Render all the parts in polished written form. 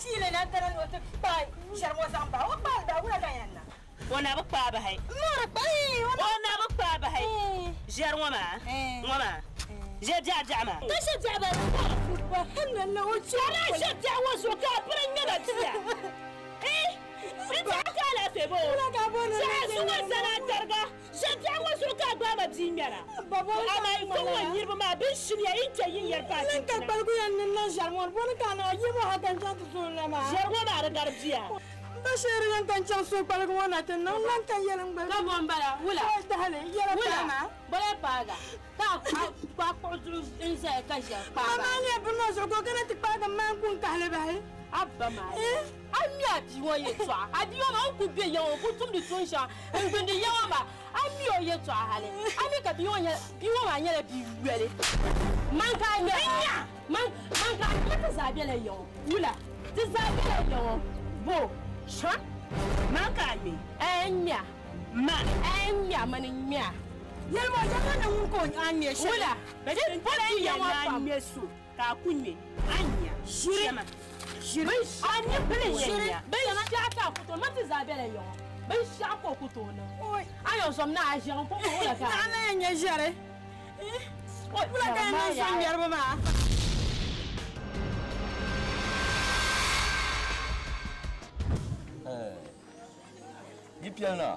shiili na n-kana ni o ti kpaai ʒiɛri ŋɔ zaŋ bahi. O kpaai li bahi, wula ka yɛn niŋ? O na bi kpaai bahi. O na bi kpaai bahi. Ʒiɛri ŋɔ maa, ŋɔ maa, ʒe biɛɣu biɛɣu maa. Ka ʒe biɛɣu bala maa. Ka daa ʒe biɛɣu ŋɔ zuɣu ka a piri ŋ-ŋmɛ ba bia. N tɛha ka alaafee bɔ o. Tɛha zuŋɔ zani a tariga. Ʒe biɛɣu ŋɔ zuɣu ka a gbaai ma bia ŋmɛra. Amaa yi kɔŋ ŋɔ niriba maa bɛ ni shiniya yi ni kpe yi ni yɛri paai chinchina. Ʒiɛri ŋɔ maa di gari bia. Ka bɔ m-bala? Wula? Wula? Bɔla paaga ka a kpuɣi duɣu n-zaya ka ʒiɛri kpaai bahi. A ba maa a mi a bia ŋɔ yɛltɔɣa. A bia ŋɔ maa o ni kuli be ya ŋɔ o kuli tumdi tuun shɛŋa n-gindi ya ŋɔ maa. A mi o yɛltɔɣa hali. A mi ka bia ŋɔ maa nyɛla bia yoli. Man ka a nya man ka a nya ti zaa bela ya ŋɔ. Wula? Ti zaa bela ya ŋɔ. Bo? Shɔ? Man ka a ŋme? Ɛɛ n ŋmea. Ma? Ɛɛ n ŋmea, mani n ŋmea. Yɛlima o yɛlima ni ŋun ka o a ŋme shɛli. Wula? Bɛ ti boli ya ŋɔ pam. A ŋme so ka a ku ŋme. A nya. Ʒiri. Ʒiri. A ni pili ʒiri. Binshɛɣu ka a ku tooi. Man ti zaa bela ya ŋɔ. Binshɛɣu ka o ku tooi niŋ. A yɛn zom ni a ʒiɛm n-ku ku wula ka a. Naɣ na yɛn nyɛ ʒiɛri. Wula ka yɛn niŋ zaŋ ŋmɛriba maa? Yi piɛli na?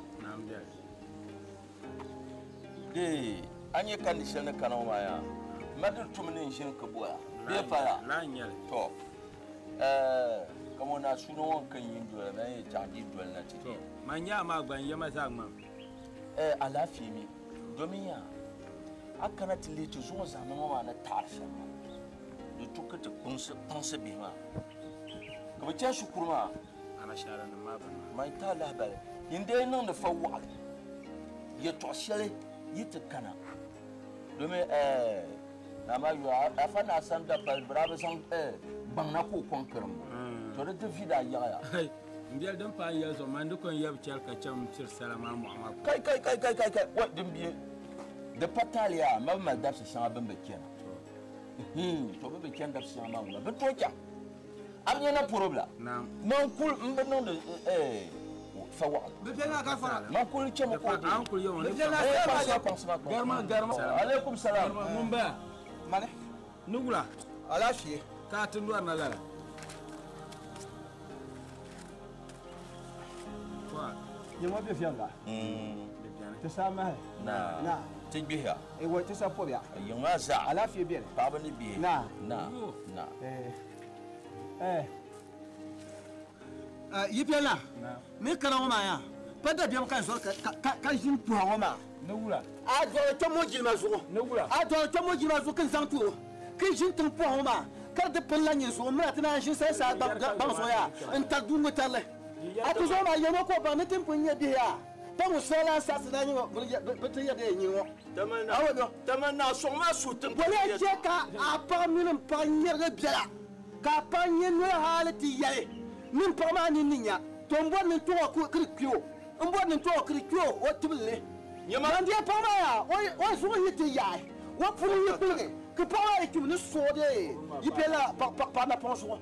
Dee, a nyɛ kandi shɛli ni kana ŋɔ maa yaa? Mali di tumi ni n ʒini ka boya bee paya? Tɔ, kamɔ naa suuna ŋɔ n-ka n yi n-dola ma yɛn chaŋ di doli na ti. Tɔ, man nya a maa gba n yɛma zaa ŋmami. Alaafee mi, domin yaa a kana ti lihi ti zuŋɔ zahima ŋɔ maa ni taɣiri shɛm maa, di tu ka ti kpaŋsi bihi maa ka bɛ chani shikuru maa. Anashaaranim maa bini maa. Man ti a lahibali, yin dee niŋdi fa waɣili yɛtɔɣ shɛli yi ti kana, domin naa maa yuli Afa Naa sani dapali bɛ daa bi zaŋ gbaŋ na ka o kɔŋ karimbu, to di ti vi daa yaɣiya. M biɛli din paai yɛli zuɣu, man di ko n-yɛbi chɛli ka chaŋ m-piri sala maa mɔɣu maa puuni. Kai, kai, kai, kai, kai, kai, wai, din bie, di pa taali yaa, ma bi mali dabisi shɛŋa bɛ ni bi chana. To bɛ bi chani dabisi shɛŋa maa ŋuna, bɛ tooi chaŋ. A bi nya na poro bila? Man kul m bi niŋdi fa waɣila. Man kul chɛmi ka o deei. Kpaŋsima, kpaŋsima, kpaŋsima. Alaikum salam. Ŋun baya? Mani. Ni wula? Alaafee. Ka a ti lɔri na lala? Yiŋɔ be viɛlli Ti sa mahi. Naa. Ti gbihiya. Ewa ti sa pɔbiya. Yiŋ maa zaa. Alaafee beni. Paɣaba ni bihi. Naa. Naa. Naa. Yi piɛla ni kana ŋɔ maa yaa pa dabiɛm ka n zɔri ka ʒini puha ŋɔ maa. Ni wula? A dɔɣi kpɛm ŋɔ jilima zuɣu. Ni wula? A dɔɣi kpɛm ŋɔ jilima zuɣu ka n zaŋ ti o ka ʒini tiŋ puha ŋɔ maa ka di pili la nyini zuɣu m mini a ti naan ʒini sali saa gbaŋ zuɣu yaa n tari duu ŋɔ tarili. A ti zuɣu maa yɛli ka o baŋ ni ti ni pun nyɛ bihi yaa pa ŋun soli lan saɣisi na nyini ŋɔ bɛ ti yɛri di nyini ŋɔ. Tamali naa sɔŋ maa suhu tiŋ Boli a chɛ ka a paɣ mini m paɣ nyɛrigi biɛla, ka a paɣ nyɛ noli hali ti yɛli ni m paɣ maa nini ni nya, to m bɔri ni n tɔg o ka di kpi o, m bɔri ni n tɔg o ka di kpi o o tibili ni. Man deei paɣ maa yaa, o zuɣu yi ti yaai, o puni yi kpiligi, ka paɣ maa yi kpimi ni sooi dee yi be lala paɣ napɔŋ zuɣu.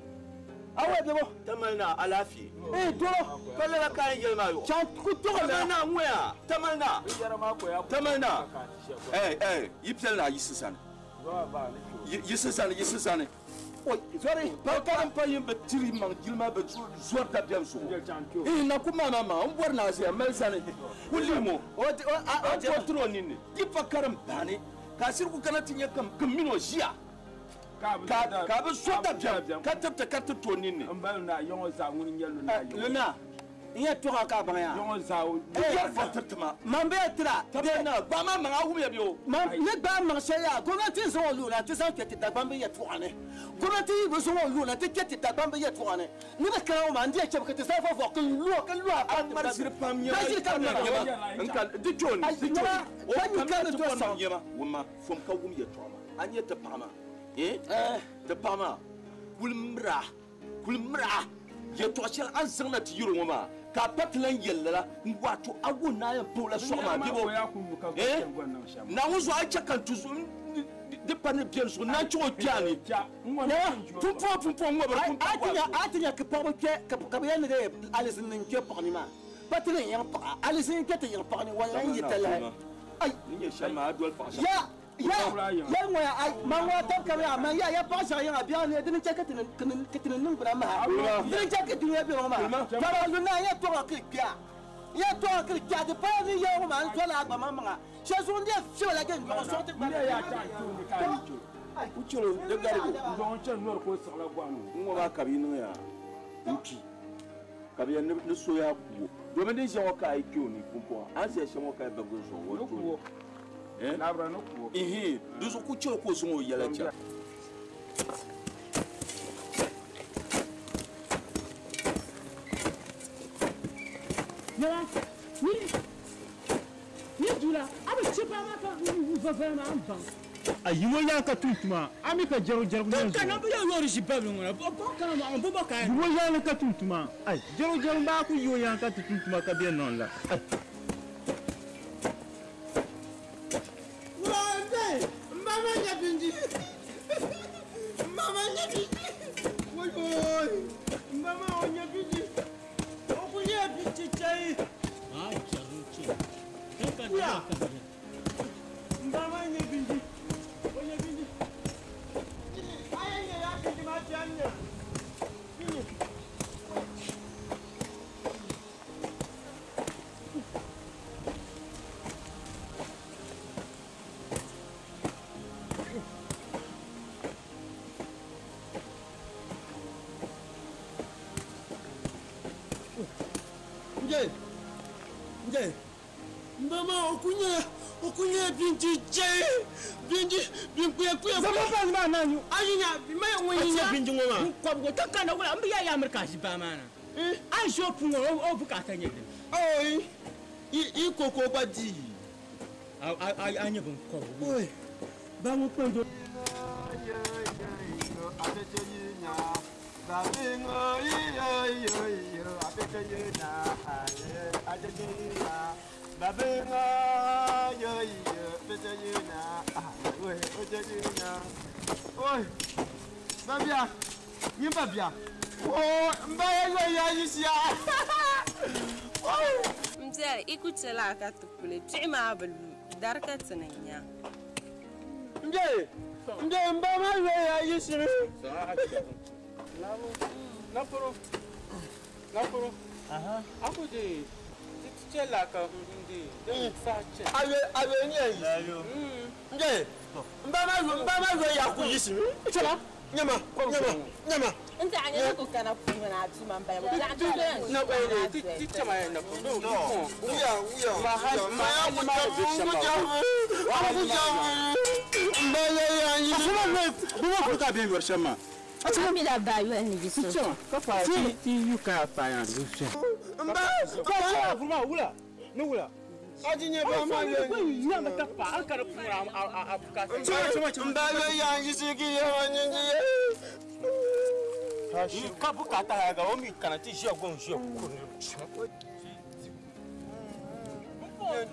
A waya bebo. Tamali naa alaafee. Ee doro. Pa lala ka a yɛn yɛli maa yɔ. Chaŋ ku tɔɣi lala. Tamali naa ŋɔya. Tamali naa. Tamali naa. Ɛɛ ɛɛ yi piɛli naa yiɣisi zani. Yiɣisi zani yiɣisi zani. Oi zɔri. Pa ka din pa yin bi tiri maŋ jilima bi zɔri dabiɛm zuɣu. Ihi na ku maana maa n bɔri naa zaya mali zani ku lihim o. O tiri o ninni. Di pa karim baani ka a siri ku kana ti nya kam ka m mini o ʒiya. Ka a bi so dabiɛm ka tiriti ka ti to ninni. Luna, n yɛn tɔɣ a ka a baŋ yaa. Di yɛri fa tiriti ma. Man bɛ yɛn tira. Tabi na, gbaai ma maŋ a wumya bɛ o. Man ni gbaai maŋ shɛli yaa, gomnanti n-zaŋ o luɣi na nti zaŋ kpe ti Dagbamb yɛltɔɣa ni. Gomnanti yi bi zaŋ o luɣi na nti kpe ti Dagbamb yɛltɔɣa ni, ni bɛ kana ŋɔ maa, n di yɛn chɛmi ka ti zaŋ vɔvɔɣu ka n lu o, ka lu a A ŋmari ʒiri pam nyɛma, Ka ʒiri ka ŋmara. Nyɛma, n ka di tooni, A di nyɛma, tooni. O ka nyu kamina ka ni ti to bɔri saŋ. nyɛma, wumma, fom ka wum yɛltɔɣa maa. A nya ti paɣa maa, eh? Ti paɣa maa kuli mira, kuli mira yɛltɔɣa shɛli a ni zaŋ na ti yɛri o ŋɔ maa, ka a pa ti lan yɛli lala n-wato a wuhi ni a yɛn pa o la sɔɣu maa bebo, eh? Naawuni zuɣu a yi chɛ ka n ti zuɣu Di pa ni biɛri zuɣu na chɛ o kpɛa ni. Pumpɔŋ ŋɔ bi A ti nya ka paɣaba kpɛ ka bi yɛli ni de alizin ni kpɛ paɣa ni maa. Pa ti ni yiŋ paɣa alizin kpɛ ti yiŋ paɣa ni wa yan yi talahi. Ai. Ni nyɛ shɛm maa a doli paɣa shɛm. Ya ya ya ŋɔ ya ai ma ŋɔ tab ka ya ma ya ya paɣa shɛŋa yiŋa biɛɣu ni dini chɛ ka ti ni niŋgbuna maha. Dini chɛ ka dunia bɛ ŋɔ maa. Tɔba lunna ya tɔɣa kiri kpɛa. Ya tɔɣa kiri kpɛa di paya ni ya ŋɔ maa n tɔla a gba maŋmaŋa. Shɛ zuɣu n deei fiɛba la gɛ n dɔɣi sɔɣi ti gba. Kuchero de garigo. Ndɔŋ chɛ nɔri ko siɣila gɔhim. N ŋɔ maa ka bi niŋ yaa n kpi ka bi yɛn ni so yaa kuo domin din ʒiya ŋɔ ka a yi kpɛ o ni pumpɔŋ a ni ʒiya shɛm ŋɔ ka yi babigi zuɣu o tooni. Labira ni kuo. Ihin di zuɣu kuchero ka o zaŋ o yɛla chɛŋ. Yɛla ni dula a bi chɛ paɣa maa ka vavaya maa n baŋ. A yimo yan ka tuntuma ami ka jaru jaru ne ka na bu ya yori shi babli ngona bo ka ma bo bo ka yimo yan ka tuntuma ai jaru jaru ba ku yo yan ka tuntuma ka be non la ai wa ndai mama nya bindi mama nya bindi woi woi mama o nya bindi o ku nya bindi chai ah jaru che ka ka ka mama nya bindi Nje, mama okunye binti je, binti binkuye kuye. Zama pa ma nanyu. Ayinya, ma nwinya. Binti ngoma. Ko ko ta kana wala mbiya ya Amerika shi ba mana. An sho pungo o bukata nye din. Oi. I koko ba di. A a nye bon ko. Oi. Ba mo pendo. Oi, babia, ni babia. Oh, mbaya yo ya yisia. Oi. Mzee ikuchela ka tukule tima bulu darka tsinanya. Mzee, mzee mbama yo ya yisi. Naporo. Naporo. Aha. Akuje tchela ka ndi. De sa che. Awe awe ni yi. Mzee. Mbama yo ya ku yisi. Chela. Nyama, nyama, nyama. Nti anya ko kana kuma na tuma mbaya. Na ti ti chama na ko. No. Uya, uya. Ma ha ma ma Mbaya ya yi. Asuma me bu ko ka be yor shama. Asuma mi da ba yo ni biso. Chama ka fa ti ti yu ka fa ya ndu se. Mba, ka fa ma wula. Ni wula. Ajinye ba ma yo. Ya ma ta fa an kana kuma a ka. Chama chama. Mbaya ya yi siki ya nyi nyi. Ka bukata ya ga omi kana ti je gon je ko ni.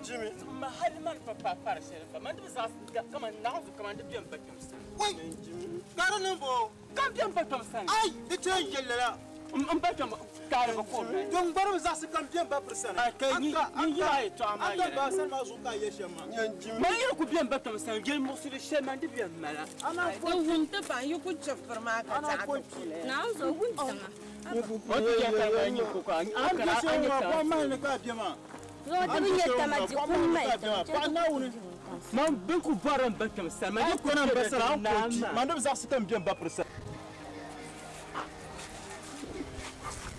Jimmy. Ma hali man pa pa par shele pa man de za kama na zu kama de bien batum san. Wai. Karo ne bo. Kam bien batum san. Ai, de te yelala. Batum kare ba ko. Don gbaro za su kam bien ba percent. Ai kai ni ni ya e to ama Aka ba san ma zu ka ye shema. Ma yere ku bien batum san gel mo su de shema de bien mala. Ana ko wun te pa yu ku chafar ma ka ta ko. Na zo wun tanga. O ti ya ka ni ko ka. An ka se ma ko ma ne ka bien ma. Zo te bi nyɛ tamati kun ma Man bin ku baran batum san ma An ko na basara an ko ti. Man de za su kam bien ba percent.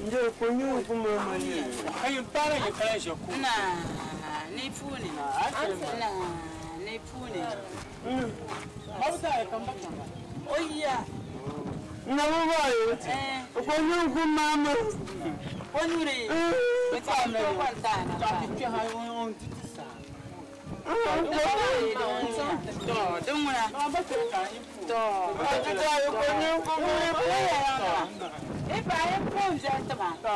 Nje ko nyu ku mo ma ni. Ayin para ya kala je ko. Na ni puni. Na ni puni. Hausa ya kan bakan ba. Oya. Na mo ba ye. Ko nyu ku ma ma. Onure. Ko kwanta na. Ta ti ha on ti ti sa. To, dumuna. Ma ba ta ka yin pu. To. Ko nyu ku ma. E pa e pon jantama. To.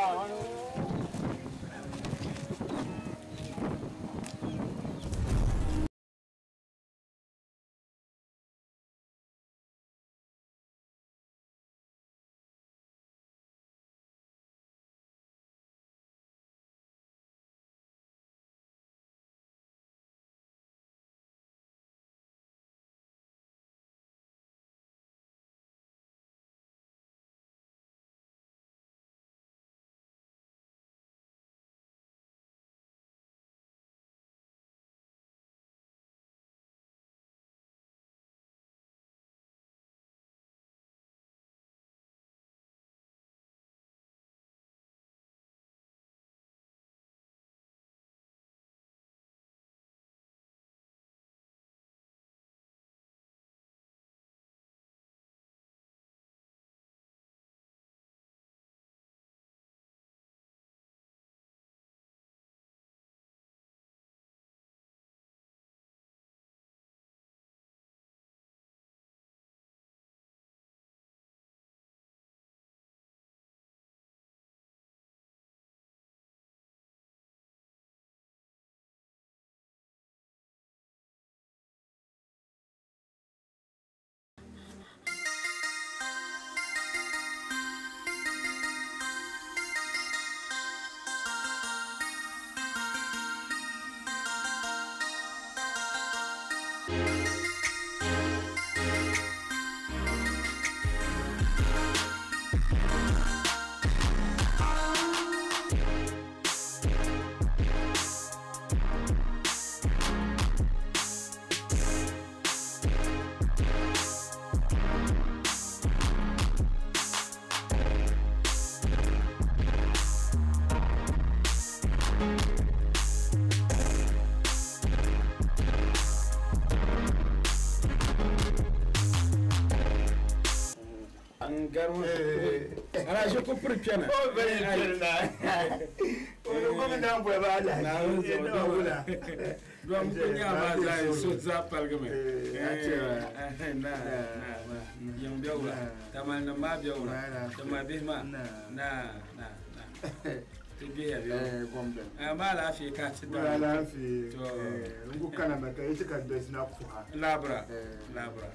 Labra, labra.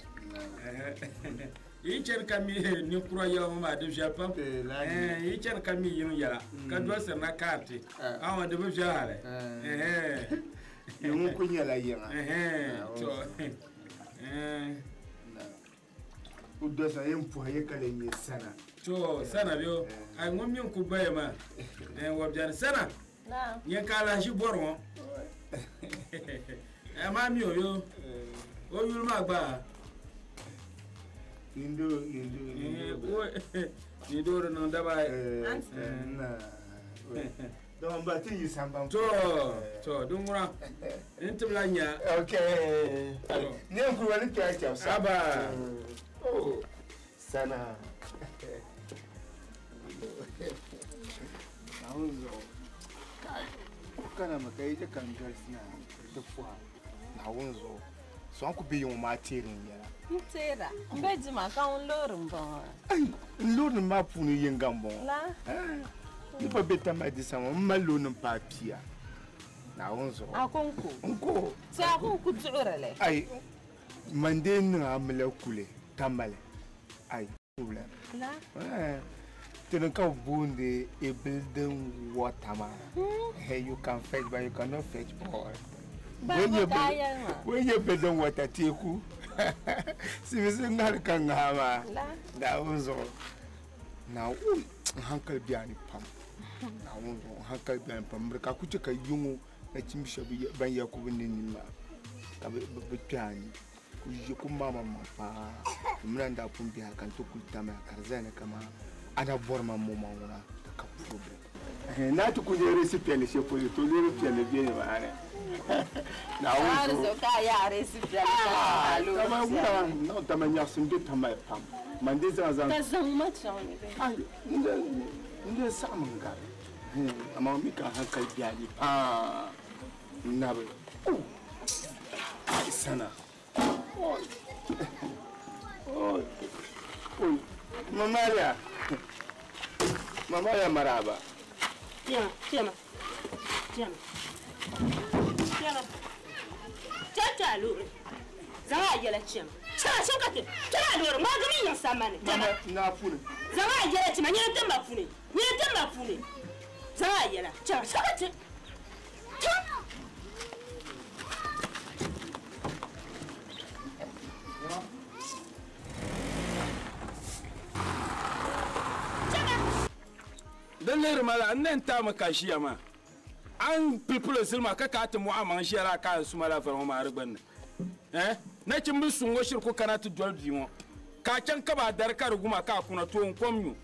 Yi chɛni ka mi ninkura yɛla ŋɔ maa di viɛli pam yi chɛni ka mi yini yɛla ka dolisiri na kaariti awa di bi viɛli hali. Ŋun ku nyɛla yiŋa. To ku dolisa yin puhi yi ka le nyɛ sana. To sana bɛ ayi ŋun mi ku gbaya maa wa biɛni sana nyɛ ka alahachi bɔri ŋɔ maa mi o yo o yuli maa gba. Nindo nindo nindo niŋ daba don ba ti yi sambam to to dun ŋuna n tibila nya okay ne ku wani ta ta saba oh sana auzo kai kana maka yi kan garsina da fuwa na wunzo so an ku bi yin ma terin yara Tera, mbe ma ka un lori mbon. Ai, lori ma punu yenga mbon. La. Ni pa beta ma di sama ma lori pa pia. Na onzo. Akonko. Nko. Ti akonko tuurele. Ai, mande na amle kule tamale. Ai, problem. La. Eh. Tenen ka bunde e building water ma. Hey, you can fetch but you cannot fetch all. When you building water teku. Si ngar ka ngama da unzo na u hankal biani pam na unzo hankal biani pam ka kuce ka yungu na chimisha ban ya ku ni ma ka be biani ku je ku mama ma pa muna da pun biya kan to kulta ma karzana kama ana borma mo ma wona ka problem na to ku ne recipe ne she poli to le recipe ne biye ba ne na unzo ka ya recipe ne tama wura no tama nyasim de tama pam mande za za ta zama chawni be ai nde sam ngar amma mi ka hankal biali pa na be ai sana oi oi oi mamaria mamaria maraba tiama tiama tiama tiama tata lori zama yɛlɛ tiɛma tiɛma sɛn ka te tiɛma lori maa gami yan samani tiɛma na puni zama yɛlɛ tiɛma nyɛ tɛ ma puni nyɛ tɛ ma puni zama yɛlɛ tiɛma sɛn ka te tiɛma. Dan lere mala n ta ma kashiya ma an pilpilo silma ka ka ti mu amaŋ shɛra ka suma la fari ŋɔ maa di gbunni eh na chimbi sungo shiri ku kana ti doli bia ŋɔ ka chaŋ ka ba dari ka di guma ka kuna to n kom nyu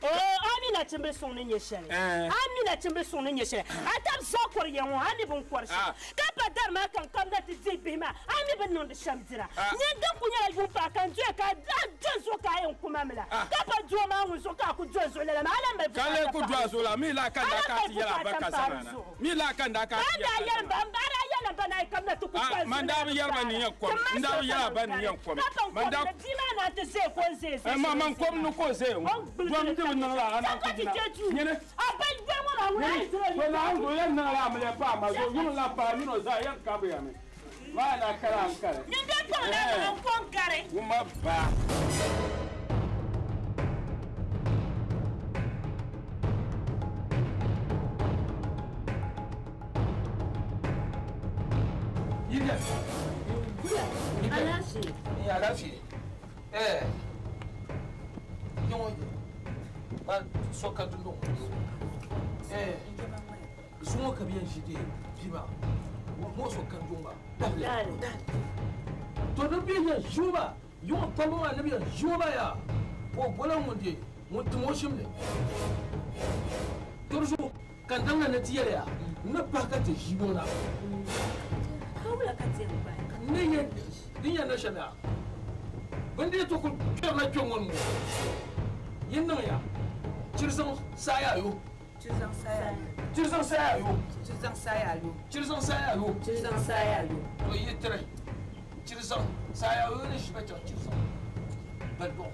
oh ami na chimbi suŋ ni nyɛ shɛli ami na chimbi suŋ ni nyɛ shɛli a tabi zaa kɔri ya ŋɔ ami bin kɔri shɛli ka pa dari maa kan kam na ti dihi bihi maa ami bi niŋdi shɛm dira nyɛ din ku nyɛla yuŋ paɣa kan doya ka a do zuɣu ka a yɛn kuma mi la ka pa doo maa ŋun zuɣu ka a ku do zuɣu lala maa ala mali ka le ku do a zuɣu la mi la kan da ka ti yɛla barika sama na mi la kan da ka ti yɛla an daa yɛli ba n daa yɛli ba na kam na ti ku pa zuɣu man daa bi yɛli ba ni yɛn kom n daa bi yɛli ba ni yɛn kom man daa bia maa na ti zee ko n zee zuɣu man kom ni ko zee ŋɔ dom di nangla ana ku dina nyene abai gbe mo na wona ai duro ko na ngo yan nangla amle pa ma zo yun la pa ni no za yan ka bu ya me ma na kala an kala ni be pa na na ko ngare uma ba Yine Alashi Alashi eh yon Ma so ka dundo. Eh. Sumo ka biyan shi de bima. Mo so kan dumba. Dale. To do biyan juba. Yo pamo ma ne biyan juba ya. Ko bola mun de mun tumo shimne. Torjo kan danga na tiyare ya. Na baka te jibona. Kawla ka te ba. Ne ye dinya na shana. Bande to ko na kyongon mo. Yin nan ya. Chirzan saya yo. Chirzan saya yo. Chirzan saya yo. Chirzan saya yo. Chirzan saya yo. Chirzan saya yo. To yi tere. Chirzan saya yo ne shi ba chirzan. Balbo.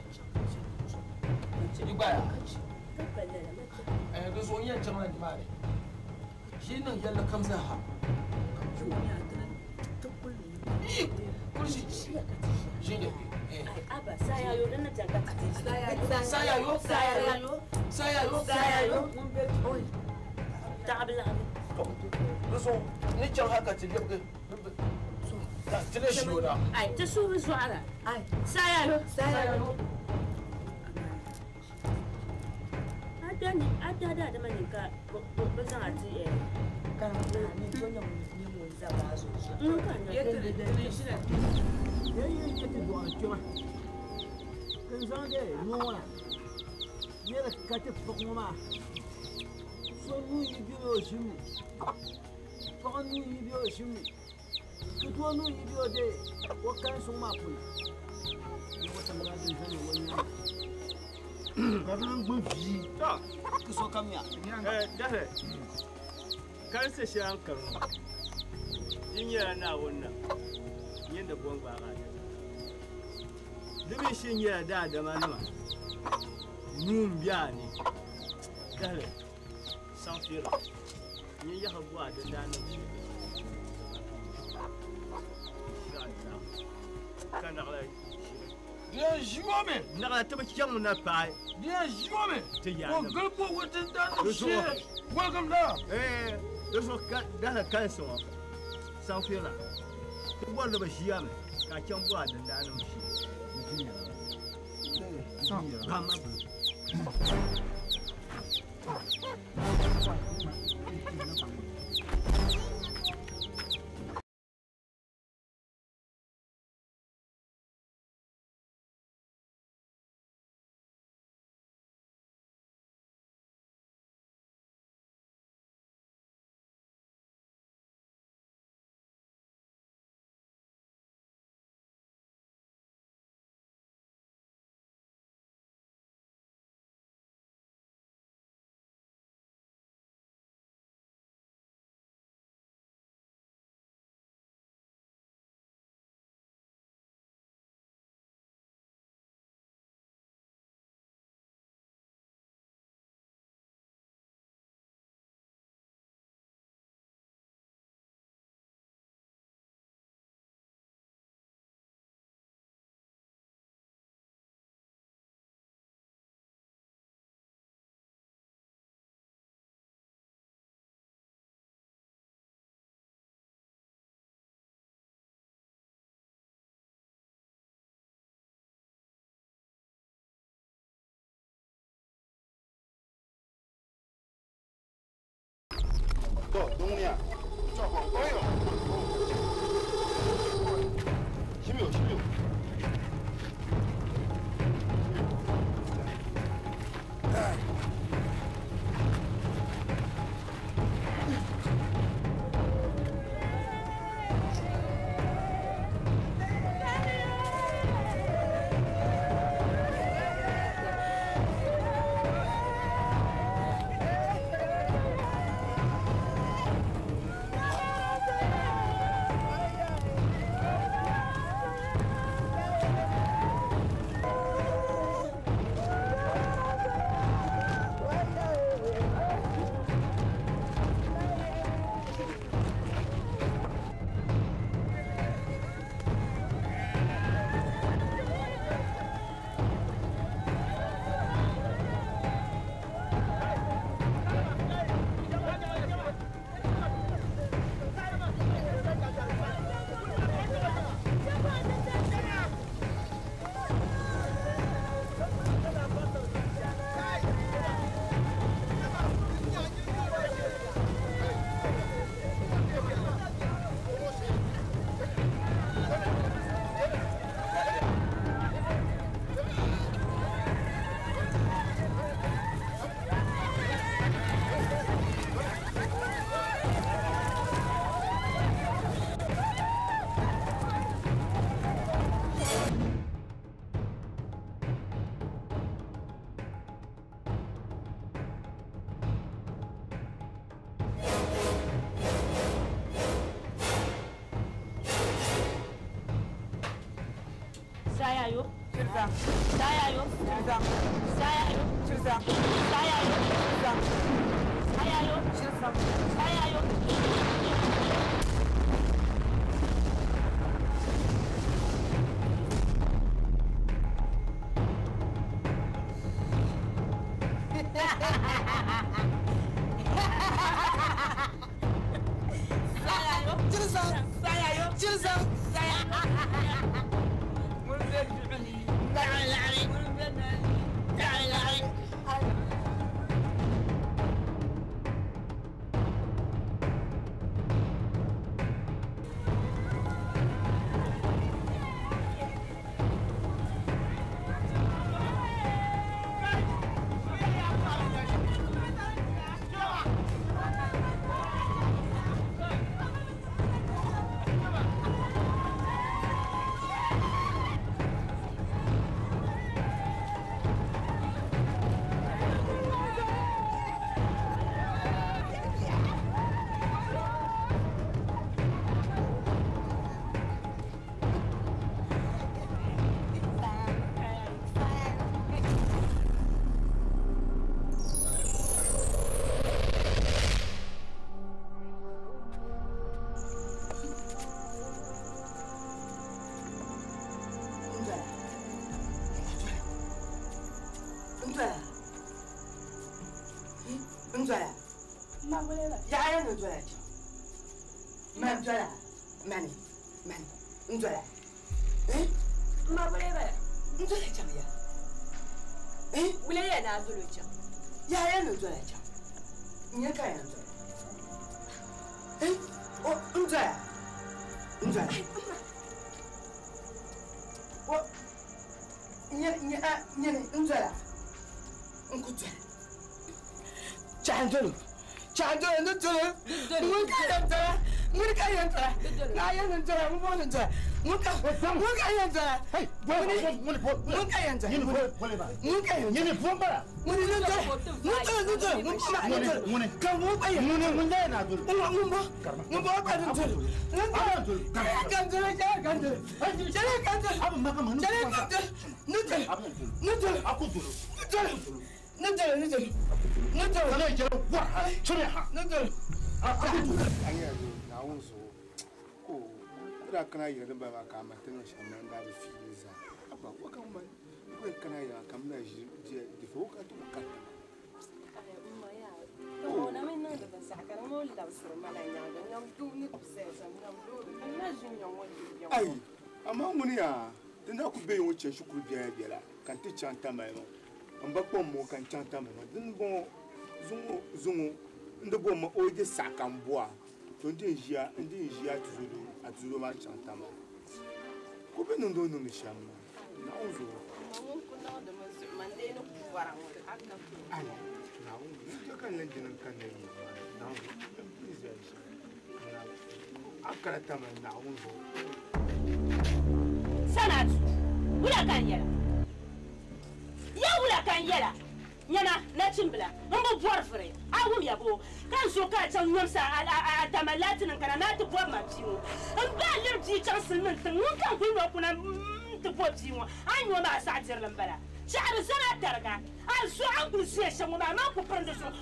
Yi ba ya. Eh do zo yin chama ni mare. Shi nan yalla kamza ha. Kurshi. Shi ne. Aba saya yo na janga saya yo saya yo saya yo saya yo tabla so ni chan haka ti lebge ta tele shiona ai ta su zuwa ai saya yo saya yo ada ni ada da da mani ka ba zan ati eh kan ni to nyam ni mo za ba zo ya tele shi ne yayin kete do an kima kan zan de nona yela kate pokoma so nu yi biyo shimi pokon nu yi biyo shimi kuto nu yi biyo de o kan so ma puna ni ko tamra din zan wani Garan gun fi ta ku so kam ya eh dahe kan se shi an karno dinya na wannan yanda bon ba ga dubi shi ne da da manuma nun biya ne dale san fira ni ya habuwa da dana kana la Bien joué na la taba kyan na pa Bien joué te ya Ko gulbo wutin da shi welcome da eh do so ka da la kan so san fira to bo da ba shi ya me ka kyan bo da dana shi Mama. To duniya. 16 16. Chirza. Sayayo. Chirza. Sayayo. Chirza. Sayayo. Chirza. Sayayo. Chirza. Sayayo. Chirza. Kana yɛrɛ ba ma ka ma tɛnɛ shamna da bi fi za aba wa kan ba ko kana ya kam na ji di fo ka to ka ma ya to na min na da ba sa ka mo la sir ma la nya ga ngam du ni ku se sa ngam du na ji nyon wo di ai amma mun ya dinda ku be yon che shukuru biya biya kan ti chanta mai mo an ba ko mo kan chanta mai mo din bon zungu zungu ndo bo mo o de sa kan boa to ndin jia tuzudu aturo ma chanta ma ko be non do non sham na uzo mun ku na da mun su man dai no ku wara mu aka ku ai na uzo ka kan nan dinan kan ne na uzo please ya na akara ta ma na uzo sanatu wula kan yela ya wula kan yela nyana na cimbila n bi bɔri firi a wum ya bo ka n so ka chaŋ nyɔmsa a tamalaati nim kana naa ti bɔri ma bia ŋɔ n ba liri bia chaŋ silimiin tiŋ ŋun kan kuli nɔ kuna n ti bɔ bia ŋɔ a nyɔ maa saɣa dirili n bala chaɣari zana tariga a so a n kuli ʒiya shɛm ŋɔ maa maa ku pirindi so n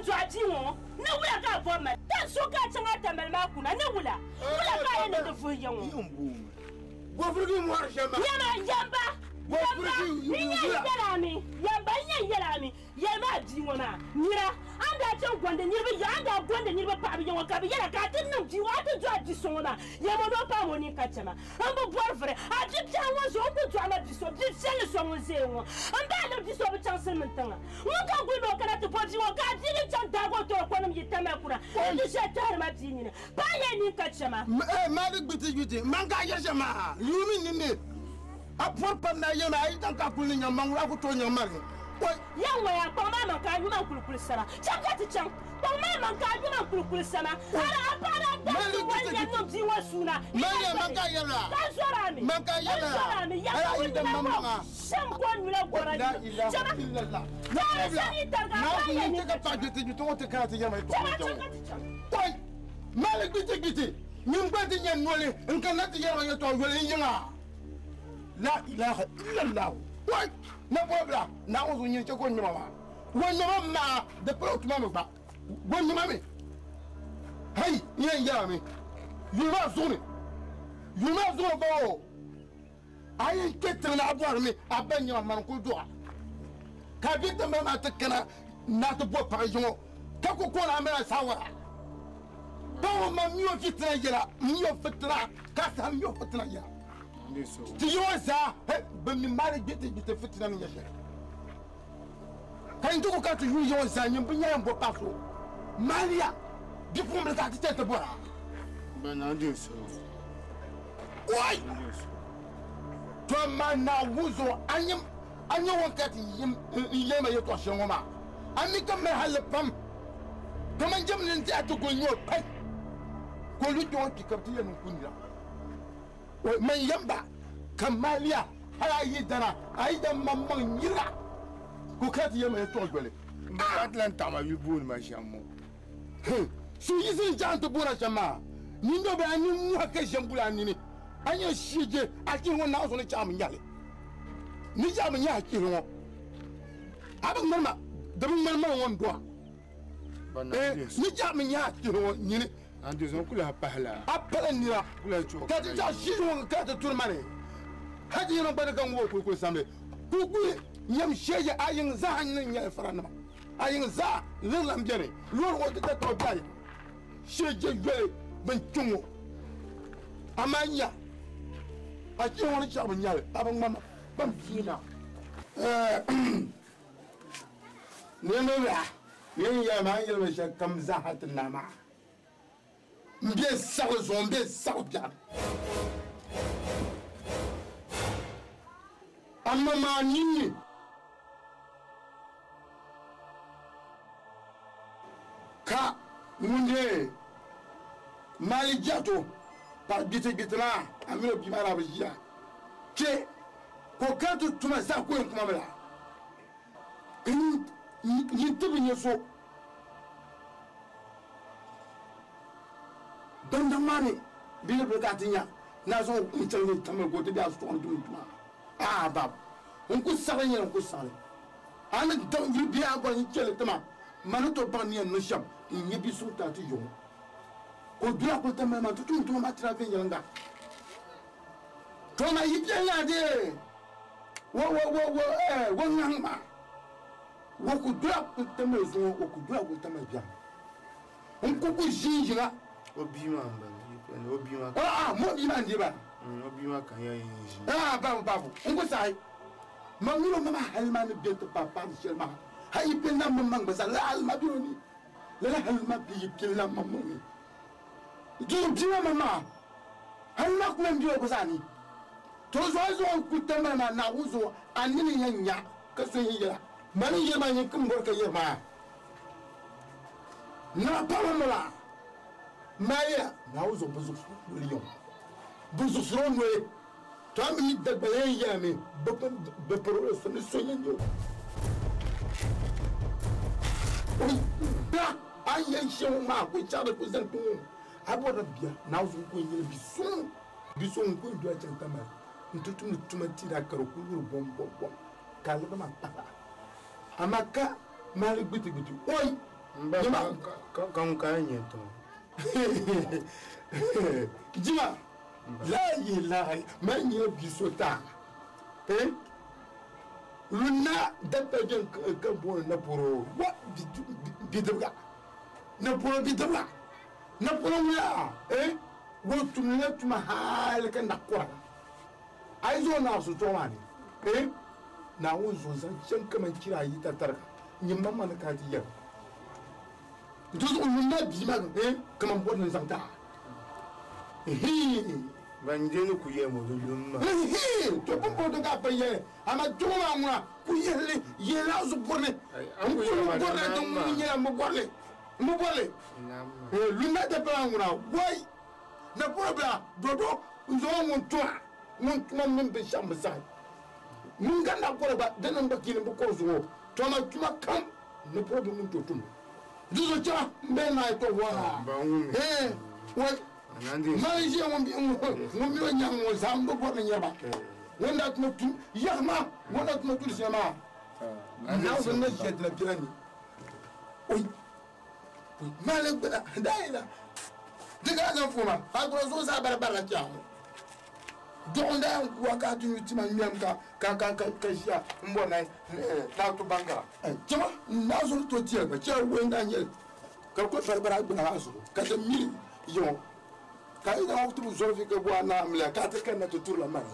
dɔɣi bia ŋɔ ni wula ka a bɔri ma ka n so ka chaŋ a tamali maa kuna ni wula wula ka a yɛn niŋdi vuhi ya ŋɔ nyama yamba yamba yɛlami yɛlima a bia ŋɔ maa nira an daa chaŋ gondi niriba ya an daa gondi niriba paɣaba ya ŋɔ ka bi yɛla ka a ti niŋ bia ŋɔ a ti dɔɣi bia so ŋɔ maa yɛlima ni o paai o nini ka chɛma n bi bɔri vuri a bia biɛhi ŋɔ zuɣu n ku dɔɣi ma bia so bia piɛlli so ŋun ʒɛya ŋɔ n baa liri bia so bi chaŋ silimiin tiŋa ŋun ka guli ni o kana ti bɔ bia ŋɔ ka a bia ni chaŋ daagi o toori kɔnim yi tamali kuna n ti ʒɛ tahiri ma bia nini paai yɛ nini ka chɛma. Maali gbiti gbiti man ka yɛ shɛm maa yuumi ninni a pɔri pam na yɛma a yi tan ka kuli ni nyam maŋ a ku tooi nyam mari yan waya kpaŋ maa man ka a yuma n kulikuli sama chaŋ ka ti chaŋ kpaŋ maa man ka a yuma n kulikuli sama ala a paɣa daa daa wali yɛn niŋ bia ŋɔ suuna Mariam man ka yɛla ka zɔra mi man ka yɛla n zɔra mi yan ala yi da ŋun maŋa shɛm ko nyula gɔra la ilaha illallah Taara sani tariga na a ku yɛn yi niŋ ti ka paɣa gbiti gbiti ŋɔ ti kana ti yɛma yi chama tɔɣi chaŋ ka ti chaŋ kɔi mali gbiti gbiti min gba ti nyɛ noli n kana ti yɛma yɛtɔɣa yoli n yiŋa la ilaha illallah kɔi. Na polo bila Naawuni zuɣu nyini chɛ ka o ŋmɛma maa. O ŋmɛma maa di pala o tuma mi gba. O ŋmɛma mi. Hei n yɛn yɛla mi. Yuli maa zuɣu ni. Yuli maa zuɣu ni gba o. A yi kpɛ tiŋ ni a bɔri mi a ba nyɛma mani kuli dɔɣa. Ka bɛ tiŋgbani maa ti kana na ti bo paɣa yiŋɔ ka ku kooni a mali a saawara. Paɣa ŋɔ ma mi o fitina yɛla, mi o fitina ka saha mi o fitina yɛla. Ti yiŋɔ zaa bɛ mi maali gbiti gbiti fitina ni nyɛ shɛli. Ka n ti ku ka ti yuli yiŋɔ zaa nyin bi nyɛla n bo paɣa so. Maaliya bipuɣimbila ka a ti chani ti bɔra. Oi! To ma Naawuni zuɣu a nyɛ a nyɛ ŋun ka ti n yɛli ma yɛtɔɣ shɛli ŋɔ maa, a mi ka mali halli pam kaman jɛmli n-ti a ti kul nya o pai ka o lu kpe o kpi ka bɛ ti yɛli ni n ku nira. Man yɛm ba ka maliya hal a yi dana a yi dan maŋmaŋ nira ka o kana ti yɛli ma yɛtɔɣ yoli. M ba ka ti lan taɣi ma yuli booni ma shɛm ŋɔ. So yi zin chaŋ ti boona shɛm maa, nyin do bɛ a nini muhi ka ʒe m-buli a nini. A nyɛ shije a chihi ŋɔ Naawuni ni chaɣimi nyɛli. Ni chaɣimi nyɛ a chihi ŋɔ. A bi ŋmani ma, di bi ŋmani mani ŋɔ n-dɔa. Ni chaɣimi nyɛ a chihi ŋɔ nyini. A pala nira ka ti chaɣ shije ŋɔ ka ti turi mani. Hal ti yɛn gba ni ka ŋub o kulikuli samli. Kulikuli nyam sheje a yiŋ zaa ni nyɛla faranima. A yiŋ zaa liɣiri lan beni. Loori ŋɔ ti tatabo be a yiŋ. Sheje yoli bin kpi ŋɔ. Amaa nya, a chihi ŋɔ ni chaɣimi nyɛli, a bi ŋmani ma ban bia na. Niriba biha, n yɛli ma, n yɛli ma shɛli kam zaa ti na maa. M be saɣili zuɣu, m be saɣili biɛɣu ni. Amma maa ninni. Ka ŋun dee mali jɛto paɣ gbitigbiti maa, a mini o bia maa daa bi ʒiya kpe, ka o kana ti tuma zaa ka o yɛn kuma mi la, ka nyin ti bi nya so bandaŋ maa ni bee bɛ ka a ti nya ni a zaŋ o n-chaŋ ni tamali ka o ti be a suɣa ni tumdi tuma. Aa babu, n ku saɣili nyɛla n ku saɣili. A ni daŋ yuli bee a bɔri n chɛli ti ma, ma ni tooi baŋ ni yɛn niŋ shɛm n-nyɛ bi suŋ ti a ti yɔŋɔ. Ka o doli a kuli tamali maa nti tum tuma maa tira viɛnyɛliŋga. To ma yi piɛli a dee wo wo wo wo eh wo ŋahiŋ maa. Wo ku doli a kuli tamali zuŋɔ, wo ku doli a kuli tamali biɛɣu. N ku ku ʒin ʒiŋa. O bia maa m-bala, yi piɛli o bia maa. Ah ah, mo bia maa n-deei ba. O bia maa ka n yɛn yin ʒi. Ah, babu babu, n ku saɣi. Ma mini o ma maa hali maa ni be ti paai paɣiri shɛli maa, hali yi piɛli na m maŋ gba zaa, lala hali maa be o ni. Lala hali maa be yi piɛli na m maŋ ni. Di bia maa maŋ maa, hali maa ku lan be o gba zaa ni. To zuɣu a zuɣu ku tambali maa, Naawuni zuɣu a nini yɛn nya ka so yɛn yɛla. Mani yɛri maa nyini kum bɔri ka yɛri maa. Naa paɣaba mi la Maria Naawuni zuɣu bi zuɣusiri noli yɛŋ. Bi zuɣusiri o noli. To a mi yi Dagbaya yɛn yɛla mi bi piri o so ni so yɛn nyɛ o. O da a yɛn shɛm maa ku chaɣiri ku zaŋ kpiŋ o. A bɔrila bia Naawuni zuɣu ku yɛn nyɛla bi suŋ. Bi so ŋun ku yɛn doli chaŋ Tamale nti tumdi tuma tira ka di kuli yuri bom bom bom ka aligi maa kpahi a. Amaa ka mali gbiti gbiti oi! M ba ka ŋun ka yɛn nyɛ n-ti ŋɔ. Jima, la ilaha man nyɛ bia so taa. Eh? Lunna dabba bɛn ka booni naporo wa bidibga. Naporo bidibga. Naporo ŋuya eh? Wo tumdila tuma hali ka naɣ kɔra. A yi zaŋ o naɣ sitɔɣu maa ni, eh? Naawuni zuɣu zaŋ chaŋ kaman chira ayi tatariga n-nyɛ maŋmaŋ ni kana ti yɛli. Di zuɣu lunna bia maa, eh? Kaman bɔri ni n zaŋ ti a. Hii! Ban je ni ku yɛli mo di lum maa. Hii! To pumpɔŋɔ din ka a pa yɛli, amaa kpɛŋɔ maa ŋuna ku yihili yihila a zuɣu bɔri ni. N kuli bi bɔri li, din ŋuni nyɛla m bi bɔri li. M bi bɔri li. Lunna dabba maa ŋuna, wai! Napɔri bila dodo n-zaŋ o ŋun tuma, ŋun tuma mini binshɛɣu m-bi saɣi. Ŋun ka napɔri gba, di niŋ ba kiini bɛ kɔri zuɣu. To amaa tuma kam napɔri bi ŋun tooi tum li. Di zuɣu chɛma m-bee naai tɔbu waa. Hee! Wai! Mali ʒiya ŋun mi o nyaŋ ŋɔ zaa m-bi bɔri ni nyari ba. Ŋun daa tuma tum yaɣama ŋun daa tuma tuli shɛli maa naawuni na ʒiya dina biɛla ni oi maali gbana daayila di ka zaŋ foma a gura zuɣu zaa bara barila kpɛɣu ŋɔ duɣu n daa yɛn kuwa ka ti nyu tima ŋmɛm ka ka ka ka ka ʒiya n bɔri na naa to bankara chama naa zuɣu to tiɛli gba chɛli wɛn daa nyɛli ka bi kuli bari bara gbana maa zuɣu ka ti mili yiŋɔ ka yi zaŋ ti bi zɔri fi ka bu a naa miliya ka ti kanna ti turila mani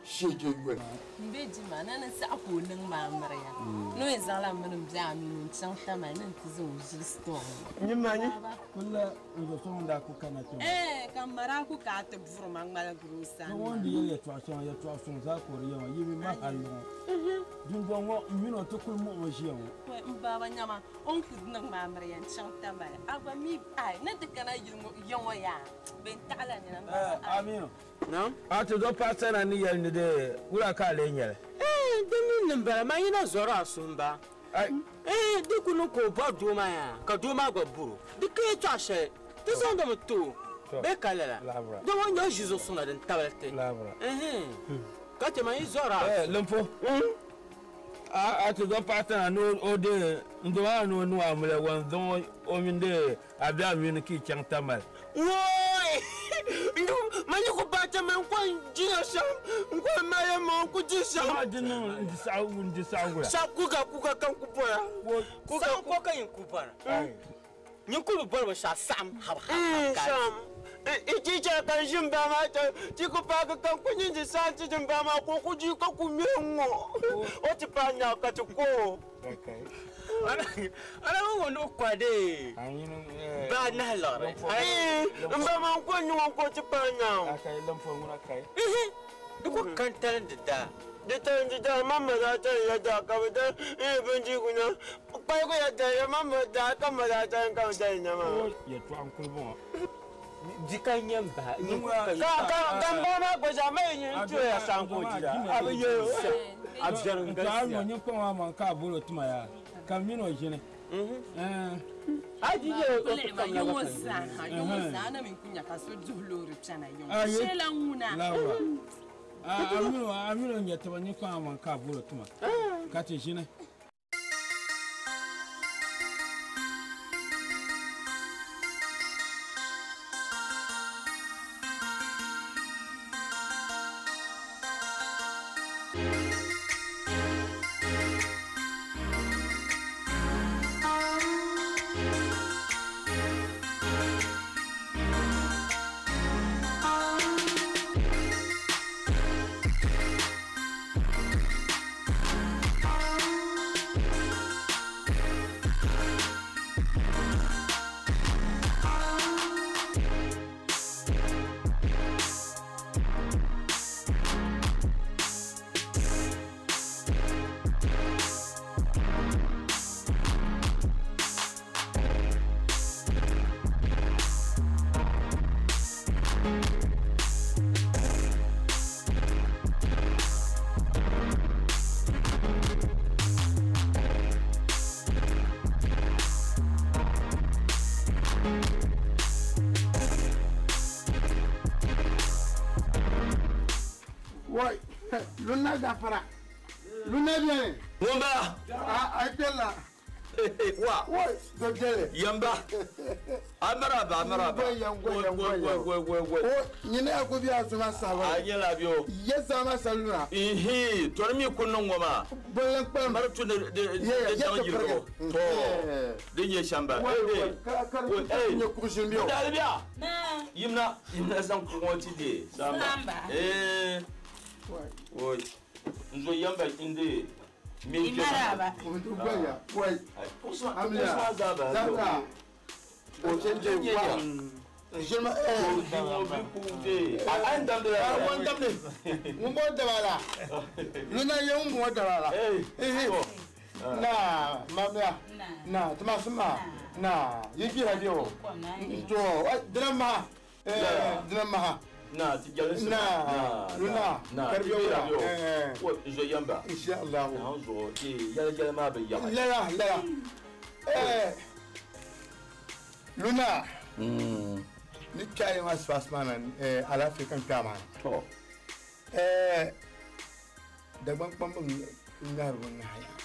shege yoli Mbe jima na ni saɣa ka o niŋ maa miriya ni o yɛn zaŋla mini n biɛ aminu n chaŋ tamali ni n ti zaŋ o ʒili stɔɔ Nyimani kulla n zo ŋun daa ku kana kpɛ Ee ka m ma daa ku ka a ti buri ma ŋmaligiri o sani ŋun di yɛli yɛltɔɣa shɛŋa yɛltɔɣa suŋ zaa ka o di yɛma yi bi ma hali ŋɔ dundɔŋ ŋɔ n mini o ti kuli muɣimi ʒiya ŋɔ n baaba nyama o ni ku niŋ maa miriya n chaŋ tamali a gba mi ai ni ti kana yili ŋɔ ya ŋɔ yaa bɛ n taɣala nina n baaba ai Aminu a ti zo paɣa sana ni yɛli ni de wula ka a lee nyɛli Di mi nim bala maa yina zɔri a sumba di ku niŋ ka o bɔri doo maa yaa ka doo maa gba buro di ka yɛltɔɣa shɛli ti zaŋdimi ti o bee ka lala di ŋɔ nyɛ o ʒi zuɣu suŋ na din tabili ti ka chɛ maa yi zɔri a Limpo a ti zo paɣa sana ni o de n do maa ni o niŋ a muli wan zaŋ o mini de a bɛ a mini ka i chaŋ tamali Woi! Ma yi ku baata ma n ko n jina shɛm n ko n mali ma n ku di shɛm. Di niŋ n di saɣa n di saɣa wula. Sa kuka kuka kan ku bɔra. Kuka ko ka yin ku bɔra. Nyin ku bi bɔri binshɛɣu saɣam hab hab hab ka. Shɛm. I chɛ ka n ʒi n baa maa ta ti ku paagi ka n ku nyin di saɣam ti di n baa maa ka o ku di ka ku ŋmɛ n ŋɔ o ti paai nyaɣa ka ti ko o. Ala mi ŋun o kɔri de baa nahi liɣiri. N ba maa n ko nyuŋɔ ka o ti paai nyaɣa. Di ku kan talindi daa. Di talindi daa ma ma daa tali ya daa ka bi da bindirigu na kpaligu ya da ya ma ma daa ka ma daa tali ka bi dali na maa. Yɛltɔɣa n kuli bɔŋɔ. Di ka nyɛ n bahi. Ka ka n ba maa gba zaa ma yi nyin tuya ya san ko jira. A bi ye o. A biɛri n N tɔɣa galisiya. ŋɔ nyin kpaŋ maa maŋ ka a bolo tuma yaa ka n mini o ʒini. A di ye o Kulli ma kam na yiŋɔ gba zaa ha yiŋɔ zaa na mi ku nya ka so duhi loori kpɛna yiŋɔ Ayi. sheela ŋuna Laura. Aminu Aminu nyɛ tiba nyin kpaŋ maa maŋ ka a bolo tuma ka ti ʒini. Wai, luna gafara. Luna biɛni. Ŋun bala. A kpɛla. Wa. Wai, do biɛli. Yamba. A maraba, a maraba. Gwe, gwe, gwe, gwe, gwe, gwe. O, nyini a ku bi a suma saba. A nyɛla bi o. Ye sama saluna. Ihi, tɔri mi kun niŋ ŋɔ maa. Bɔlɔn kpɛm. Mari tu ni di Ye, di ye daŋ ti yirigu. pirigi. Tɔ, di nyɛ shɛm ba. Wai, Eh, wai, ka ka Wai, eh. nyɛ kuɣu ʒini bi o. Dalibiya. Yimna, yimna zaŋ kuɣu ŋɔ ti deei. Samba. Samba. Eh. Wai. N zo yamba n de. Mi I maraba. Wai, wai. Kuɣusi Amina. maa zaa bahi. Zaka. O ce je wa. Ʒini eh. A n damdi la. A ŋun damdi. Ŋun bɔ daba la. Luna ye ŋun bɔ daba la. Ihi. Na, mamiya. Na, tuma suma. Na, yi kira bi o. To, dina ma. Eh, dina ma. Na, ti jali sima. Na, luna, Na, karbi wula. Eh. Wa n zo yamba. Insha Allah. Na n zuɣu, eh, yɛli yɛli maa bi yaɣi. Lala, lala. Eh. Luna. Ni kpɛɣa ma sima sima na, eh, alaafee kan kpɛɣa maa. To. Eh, Dagbaŋ kpamba n-ŋahiri bɛ ŋaha yaa.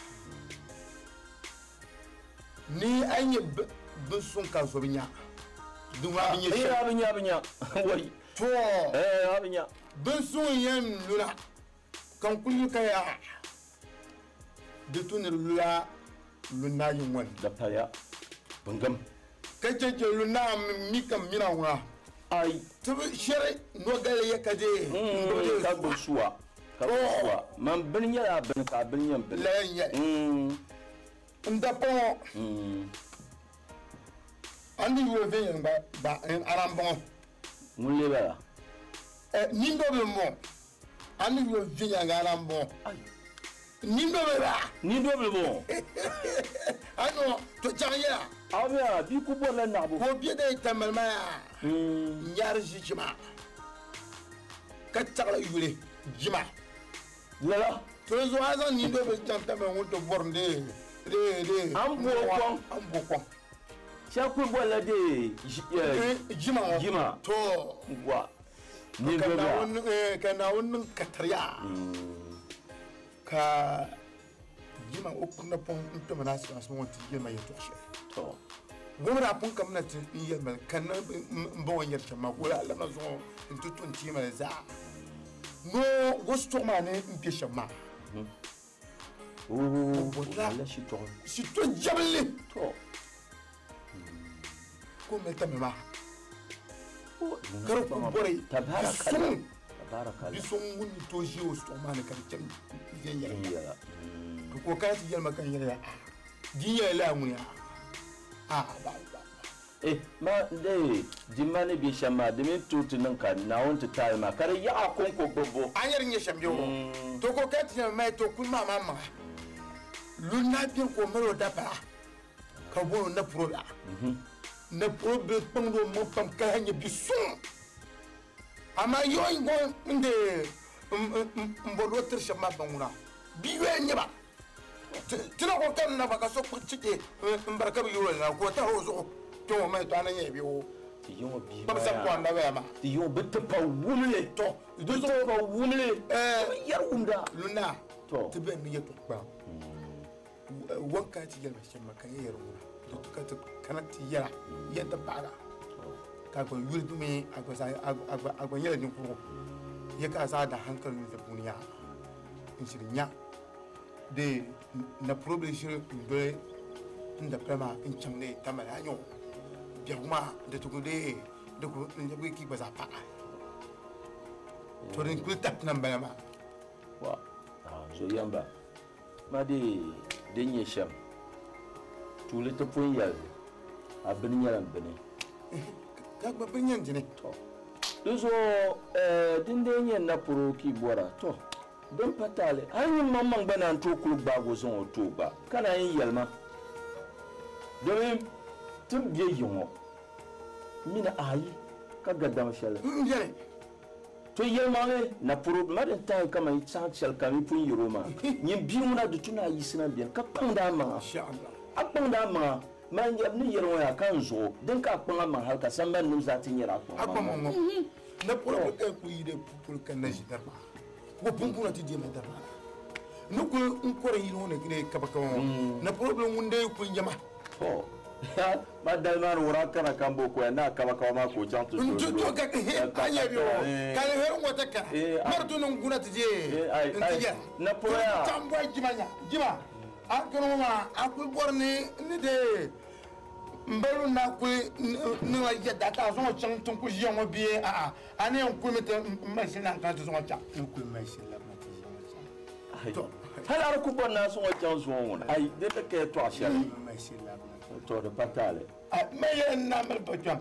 Ni a yi nya bin suŋ ka so bi nya, di ŋɔ a bi nya shɛli. A bi nya, a bi nya. Wai. To. A bi nya. Bin suŋ n-yɛn luna ka n kuli ka yaa di tu ni di lula lunna yi ŋɔ ni. Da paliya. Bingam. Ka chɛ chɛ lunna mi kam mina ŋuna. Ai. Ti bi shɛri nɔgali ya ka dee n-gbubi dee Ka gbubi suwa. Ka gbubi suwa. Man bini nyɛla a bini ka a bini nyɛ n bini. Lala n-nyɛ li. N dapɔŋɔ. A ni yooi viɛnyɛliŋga gba a na m-bɔŋɔ. Ŋun lee bala? Nindobili m-bɔŋɔ. A ni yooi viɛnyɛliŋga a na m-bɔŋɔ. Nindobili ba? Nindobili bɔŋɔ. A ni to chaŋ yɛla. A mi a bia ku bɔrila naɣibu. Ka o be da yi tamali maa yaa n-yaari ʒichima ka taɣili yuli jima. Lala. To zuɣu a zaŋ nindobili chaŋ tamali ŋun ti bɔri n-dee dee dee. A ni bo o kɔŋ. A ni bo kɔŋ. Shɛba kuli bolila dee jima ŋɔ. Jima. To. Wa. Nindobila. Ka Naawuni niŋ katariya. Ka jima o kuri napɔŋ n-kpɛma na asibaasi ŋɔ nti yɛli ma yɛltɔɣa shɛli. To. Gom daa pun kamina ti n yɛli ma ka na m ba ŋɔ yɛri shɛm maa ka o lahi labina zuɣu nti to n-teei ma li zaa. No o shitɔɣu maa ni m be shɛm maa. O bɔrila shitɔɣu. Shitɔ jabili. To. Ka o mali tamli maa. Ka di kuli bɔri suŋ. Bi so ŋun ni tooi ʒi o shitɔɣu maa ni ka di chani viɛnyɛliŋga. Ka ka o kana ti yɛli ma ka n yɛli ya, di nyɛla lala ŋuni ya. Ba, ba. Ma de di ma ni bɛ shɛm maa, di mi tooi ti niŋ ka Naawuni ti taali maa ka di yaɣa kɔŋko gbubbu. A nyɛ di nyɛ shɛm bɛ o. To ka o kana ti yɛli ma, to kuli maa maa maŋa. Luna bɛ ka o mali o dapala ka bɔri o napuro la. Napuro bɛ kpaŋdi o maŋ pam ka lahi nyɛ bi suŋ. Amaa yɔɔ ŋɔ n de n bɔri o tiri shɛba maa baŋ ŋuna. Bi yoya n-nyɛ ba. Ti na kuli kanna ba ka so kpuɣi chɛchɛ m-bari ka bi yooi li na ka o tahi o zuɣu kpe ŋɔ maa to a na nyɛ bɛ o. Ti yi ŋɔ bihi Kpabi maa sabi yaa. ka o anabi ya maa. Ti yi ŋɔ bi ti pa wumli. To, Bi ti pa wumli. Bi yɛri wumda. Luna, To. ti bɛn ni yɛtɔɣ kpaŋ. Wan kana ti yɛli ma shɛm maa ka n yɛri ŋuna. Di tu ka ti kana ti yɛra, yɛn ti paɣira. Ka gba yuli di mi a gba zaa, a gba nyɛla ninkurigu. Yɛ ka a zaa da hankali ni di puuni yaa. N shiri nya de na puro bili shiri n doli n dapila maa n chaŋ ni tamali a nyɛ o biɛhigu maa di ti ku dee di ku n lɛbigi ki gba zaa paɣa. To din kuli tabi na m-bala maa. Wa, zo yamba. Ma de din nyɛ shɛm. Tuuli ti pun yɛli a bini nyɛla n bini. Ka gba bini nyɛ n dini. To. Di zuɣu, din dee nyɛ napuro ki bɔra. To. Din pa taali, hali nyin maŋmaŋ gba naan tooi kuli gbaagi o zaŋ o tooi gba, ka naan yi yɛli ma. Domin ti be yi ŋɔ mini ayi ka gadama shɛli. M beni. To yɛlimaŋli napuro ma din tahi kaman saha shɛli kam yi pun yɛri o maa. Nyin bia ŋuna di tu ni a yiɣisina beni ka kpaŋdi a maŋa. A kpaŋdi a maŋa, man yɛri ni yɛri ŋɔ yaa ka n zuɣu din ka a kpaŋ a maŋa hali ka sambani nim zaa ti nyɛri a kpaŋ a maŋa ŋɔ. Napuro bi ka ku yi de puli ka na ʒi dari maa. Wo pumpuna ti deema dari maa. Ni kuli n kɔri yili ŋɔ ni ne kaba kaba ŋɔ. Napuro bi ŋun dee kuli nyɛma. To. Ma dali maa ni wura kana ka n bo koya na kaba kaba maa ka o chaŋ ti N zooi to ka he, a nyɛ bi o. Ka ni heri ŋɔ ti kana. Mari tu ni n guna ti je. Ai, N ti ai. yɛra. Napuro ya. Chaŋ bɔi jima nya. Jima. A kani ŋɔ maa, a kuli bɔri ni ni dee n bali na kuli niŋla yɛda ka a zaŋ o chaŋ ti kuli ʒiya ŋɔ bee a'a a ni yɛn kuli mi ti n mali shili na n kana ti zaŋ o chaŋ. N kuli mali shili labina ti zaŋ o chaŋ. Ai. To. Hali a di ku bɔri ni a zaŋ o chaŋ zuŋɔ ŋɔ ni. Ai, di ti ka yɛltɔɣa shɛli. N mali shili labina. To di pa taali. A, ma yɛli n na mali pa kpɛm.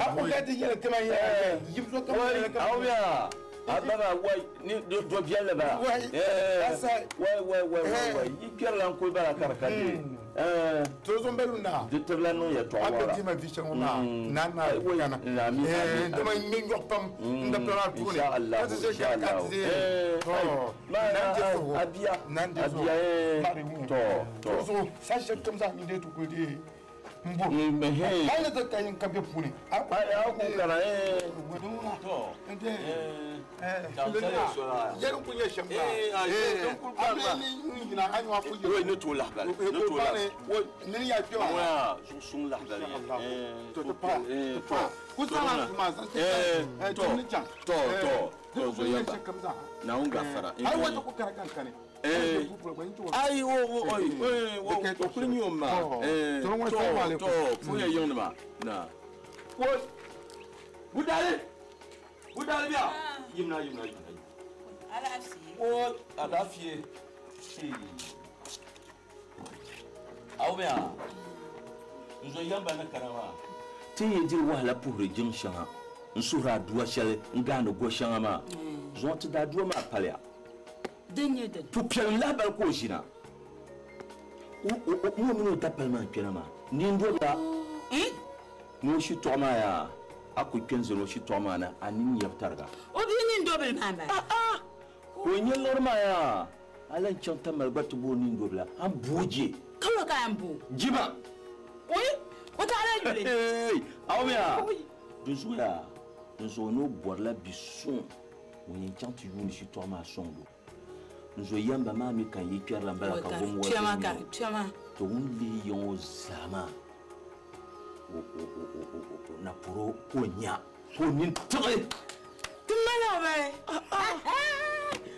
A ku ka ti yɛli kama yɛli yim so kama yɛli kama. Wai, aw ya. A baba, wai, ni do viɛlli bala. Wai, asa. Wai, wai, wai, wai, wai. Yi kpɛrila n kuli bala ka di ka di. To zo n bɛ luna. Di tibila niŋ yɛltɔɣa A bɛ wɔra. di ma vi shɛŋa maa. Na na Ai, wai. kana. Na, mi, ami, Dama ami. n ŋmɛ nyɔɣu pam. N da pala puuni. Insha Allah, Ka ti ʒe insha ka ti Allah. ʒe. To. Ai, ma, Nan di ai, so. abiya. Nan di so. Abiya, Mari ŋun. To, to. To zo, sa shɛli kam zaa mi dee ti kuli dee. N bo. He. Hali ti ka yin ka be puuni. Ai, a ku kana, Wa dun na. To. N de. Yɛri ku nyɛ shɛm maa a mi ni ɲina a ɲɔgɔn ku Woi ne t'o lahabali ne t'o lahabali ni ya kpɛ wa zuɣu suŋ lahabali to ti pa ku zaŋ ma zaŋ ti to ni chaŋ to to to zo yamba Naawuni gafara ayi wa ti ku kara kan kani ayi wo wo oyi wo o kuli nyɛ o ma to to fo yɛ yiŋ nima na wo budali budali biya yimna yimna yimna wo alafiye aw bɛ yan n zo yamba ni kana maa ti yɛn diri wahala puhiri jiŋ shɛŋa n suhuri aduwa shɛli n gaandi go shɛŋa maa zuɣu ti daa aduwa maa paliya pupiɛlim lahabali ka o ʒina ŋɔ mini o dapali maa n kpɛna maa nindobila ni o shitɔɣu maa yaa a ku kpɛ n zani o shitɔɣu maa ni a nini yɛbi tariga o bia nindobili maa bala ka o nyɛ liɣiri maa yaa a lan chaŋ Tamale gba ti booi nindobila an booi je ka lo ka an boo jima oi o taɣala yuli aw yaa di zuɣu yaa n zuɣu ni o bɔrila bi suŋ ŋun yɛn chaŋ ti yuuni shitɔɣu maa sɔŋdo n zo yamba maa mi kan yi kpɛrila n bala ka bom wa to ŋun lihi yiŋ o zaa maa na poro ka o nya ka o nini tiɣi ti mali o bali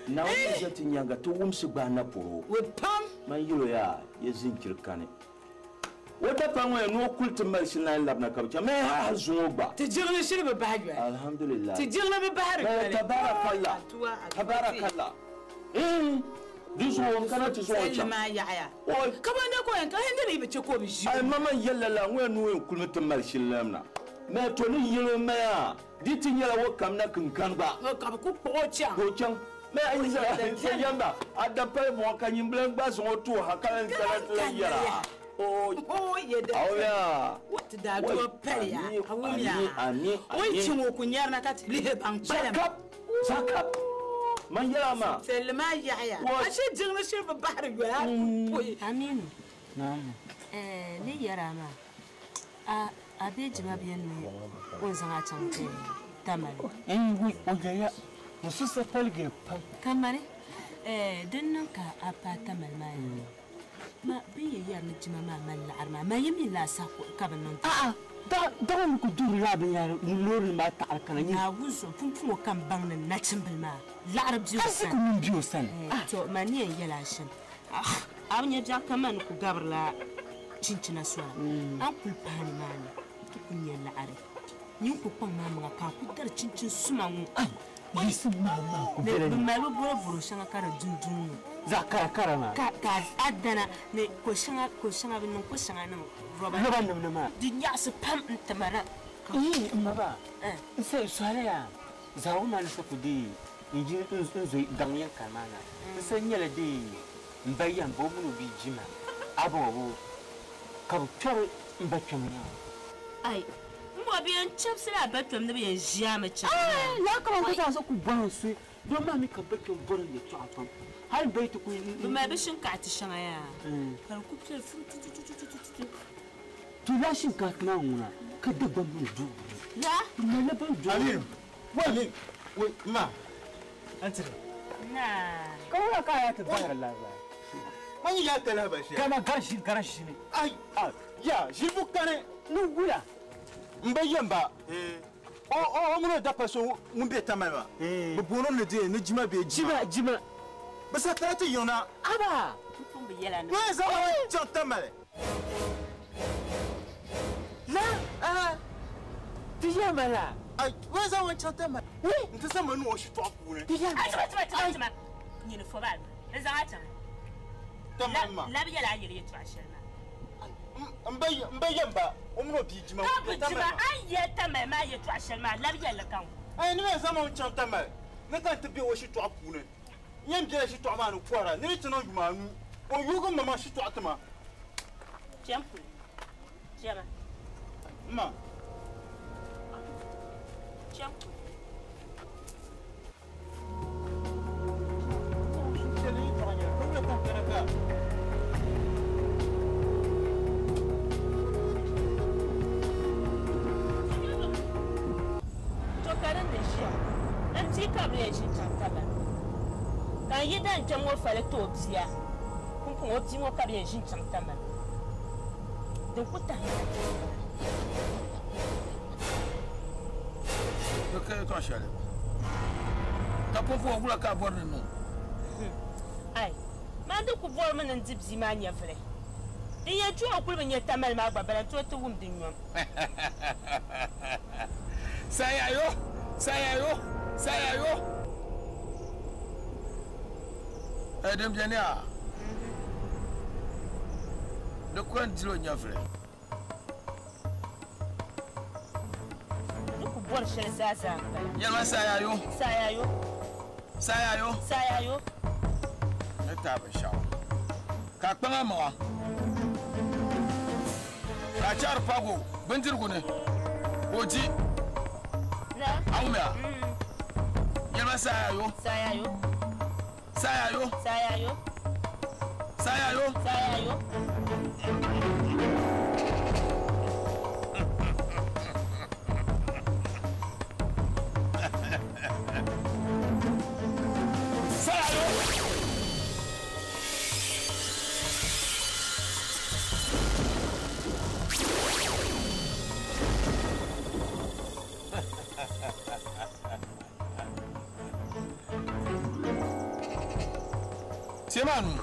Naawuni za ti nyaaŋa ti wumsi gbaai na poro pam man yɛlo yaa ya zinchiri kani o dapa ŋɔ ya ni o kuli ti mali shinayi labina ka bi chaŋ mɛ ha zuŋɔ gba ti jiŋli shiri bi bahi yoli alhamdulillah ti jiŋli bi bahiri yoli tabarakallah tabarakallah di zuɣu n kana ti zuɣu chaŋ maa yaɣaya ka bo ne ko yɛn ka hindi bi che ko bi ʒi ai mama yɛlla la ŋɔ ya ni o yɛn kulimi ti mali shili lamina mɛ to ni yɛlo maya di ti nyɛla o kamina kinkani gba ka bi ku kpuɣi o chaŋ o chaŋ mɛ a yi zaya yamba a dapali bɔŋɔ ka nyimbilan gba zaŋ o tuo ha ka lan zala ti lan yɛra o yɛda aw o ti daa doo paliya a wumya ami o yi chaŋ o ku nyɛrina ka ti lihi baŋ kpalim zakap zakap man yɛla ma sɛlli maa yaɣaya a shɛ jiŋli shiri bi bahiri yoli a poyi Aminu ni yɛra maa a bɛ jima bɛ ni o zaŋ a chaŋ ti Tamale o yɛya n susa paligi pam kamani din niŋ ka a paai Tamale maa ni ma bɛ yɛ yɛri ni jima maa mali laɣari maa ma yi mi laasabu ka bi niŋ a'a daɣa ni ku duri laa binyahari loori maa taɣari kana nyɛ Naawuni zuɣu pumpum kam baŋ ni nachimbili maa laɣari bɛ o sani ku min bɛ o sani to ma ni yɛn yɛla a shɛm a bi nyɛ biɛɣu kam maa ni ku gabirila chinchina sola an kuli paai ni maa ni ti ku nyɛ laɣari nyin ku kpaŋ maa maŋa ka a ku dari chinchin suma ŋɔ yiɣisi maa maa ku bɛla bi mali bi boroboro shɛŋa ka di dundun ŋɔ zaɣ kara kara maa ka a dana ni ko shɛŋa bi niŋ ko shɛŋa niŋ rɔba nim ni maa di nyaɣasi pam n tima na n ma ba n sa sɔhila yaa zaɣ maa ni sa ku dee n yi n zo gaŋ yɛn kani maa na n sa nyɛla dee n ba yɛn ba o mini o bia jima a ba bo ka bi kpɛri n ba kpɛm nyaanga ai n bo bi yɛn chɛbisila a ba kpɛm ni bi yɛn ʒiami chɛbi laa kama ka zaɣ sa ku bɔri n so doo maa mi ka ba kpɛm bɔri yɛltɔɣa pam hali ba yi ti ku bi mali bi shinkaafi shɛŋa yaa ka di ku piɛli furutututututu to laa shinkaafi maa ŋuna ka Dagbaŋ mini duu la bi malila ban duu Aminu wai wai ma antiri na ka wula ka a yaa ti bahiri lahabali man yi yaa ti lahabali shɛli kama gari gari shimi ai ya ʒibu kani ni wula n ba yɛmba o mini o dapa so ŋun be Tamale maa bi booni ni dee ni jima bee jima jima bi sa tara ti yiŋna aba n pun bi yɛla ni ŋun zaŋ chaŋ Tamale la ti yɛma la ai ŋun zaŋ chaŋ Tamale n ti zaŋ ma niŋ o shitɔɣu puuni ti yɛma a tima tima tima nyini fo baa n zaŋ a chaŋ Tamale maa labi yɛla a yɛli yɛltɔɣa shɛli maa n ba yɛmba o mini o bia jima ka bi jima a ni yɛli Tamale maa yɛltɔɣa shɛli maa labi yɛlli ka ŋɔ ai ni bɛ zaŋ ma chaŋ Tamale ni ka n ti be o shitɔɣu puuni n yɛn bela shitɔɣu maa ni kɔhira ni di ti niŋ yuma anu o yuugi ma maa shitɔɣu ti ma kpɛm kuli kpɛma ma kpɛm kuli to ka din di ʒiya n bia ka bɛ yɛn ʒi chaŋ Tamale. Ka n yi dan kpɛm ŋɔ fali ti o bia, pumpɔŋɔ o bia ŋɔ ka bɛ yɛn ʒi chaŋ Tamale. Din ku tahi ma na kpɛŋ ŋɔ. Bɛ ka yɛtɔɣ shɛli, ka pumpɔŋɔ wula ka a bɔri ni n niŋ? Ai, man di ku bɔrimi ni n di bia maa nyɛvili. Din yɛn tu o kuli bi nya Tamale maa gba bala n-tooi ti wum di nyom. Sayayo! Sayayo! Sayayo! Eh, din beni a, di ku yɛn diri o nyɛvili. Di ku bɔri shɛli zaa zaa m-bala. Yɛlima sayayo! Sayayo! Sayayo! Sayayo! Ni taai binshɛɣu ka a kpaŋ a maŋa ka a chaɣiri paagi o bindirigu ni ka o di. A wumya? Yɛlima sayayo! Sayayo! Sayayo! Sayayo! Sayayo! Sayayo! Semanu.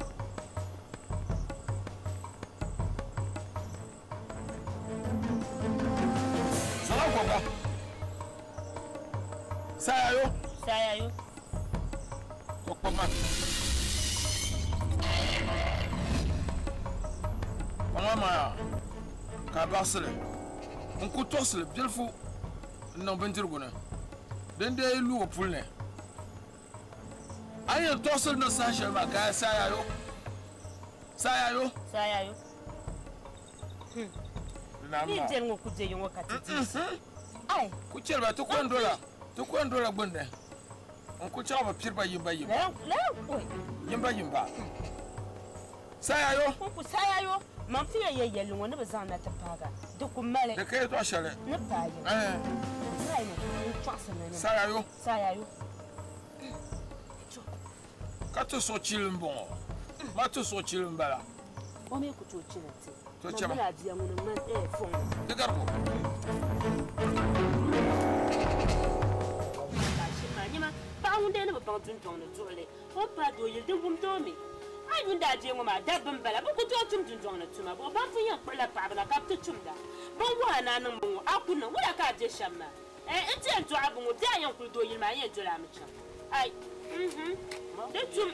Salam koka. Sayayo. Sayayo. Kokpoma. Kpaŋa maa ka a baɣasili n ku tɔɣisili bilifu n niŋ bindirigu ni din dee lu o puli ni. A yɛn tɔɣisili niŋ saha shɛli maa ka a sayayo. Sayayo. Sayayo. Ni biɛni ŋɔ ku be ŋɔ ka ti di. Ai. Ku chɛliba ti ko n dola gbunni. N ku chaɣ bi piriba yimba yimba. Yimba yimba. Sayayo. Ku sayayo. Man fi ya yɛlli ŋɔ ni bi zaŋ na ti paaga di ku mali. Di ka yɛltɔɣa shɛli. Ni paagi. N tɔɣisi ni. Sayayo. Sayayo. Ka ti so chili n bɔŋɔ. Ma ti so chili n bala. O mi ku tooi chili ti. To chɛma. Ma bila bia ŋuni ŋmani fɔŋ. Di garibu. Nyɛma paɣa ŋun dee ni bi baŋ dundɔŋ ni duɣuli o pa doo yili di wumdi o mi. A yunda a bia ŋɔ maa dabba n bala bi ku tooi tum dundɔŋ ni tuma bo ban pun yɛn kpuɣila paɣaba na ka bi ti tumda bin wahi naa niŋ bi ŋɔ a ku niŋ wula ka a bɛ shɛm maa n ti yɛn dɔɣi bi ŋɔ bia yɛn kuli doo yili maa yɛn dola a mi chaŋ ai di tum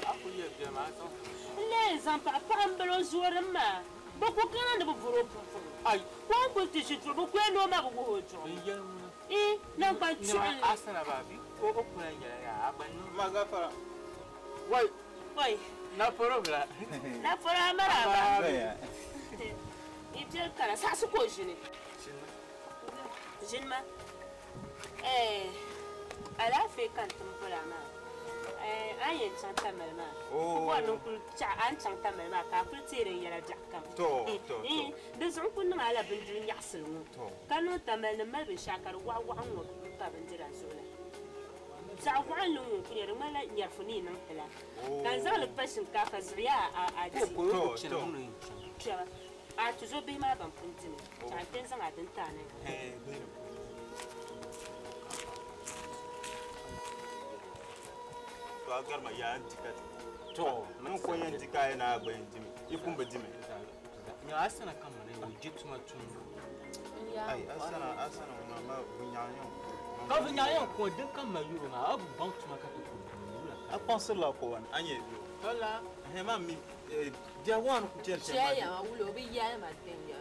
n lee zaŋ paɣa paɣa n bala o zoori maa bi ku kana ni bi vori o pumpum ko n kuli ti ʒi duɣu bi ku yɛn ni o ma bi wuhi o duɣu nankpan chuɣuli Wai. Oi. Na poro bla. Na poro amaraba. Ibjel kana sasu ko jini. Jini ma. Ala fe kan tumbola ma. An yen chaŋ Tamale maa. Oh. Ko niŋ kuli chaɣ an chaŋ Tamale maa ka a kuli teeri n yɛla biɛɣu kam. To to. Di zuɣu ku niŋ ala bindiri nyaɣasili ŋɔ. Ka niŋ Tamale ni mali binshɛɣu ka di waɣa waɣa ŋɔ pa bindira zuɣu la. Zaɣ waɣinli ŋun ku nyɛ di ŋmanila nyɛrifu ni yi niŋ ti la. Ka n zaŋli pa shinkaafa zuɣu yaa a di. Kpɛba a tuzo bihi maa ban pun dimi. Chaɣ n ti zaŋ a din ti a ni. To a garima yaa n di ka ti. To n ko yɛn di ka na gba yɛn dimi. I kun bi dimi. Nya asana kam ni o je tuma tumbu. Ai asana asana ma bu nyaanyo. Ka bu nyaanyo ko din kam ma yuro ma abu bang tuma ka to ko. A penser la ko wan anye yo. Tola he ma mi dia wan ku cher cher ma. Ya wulo bi ya ma ten ya.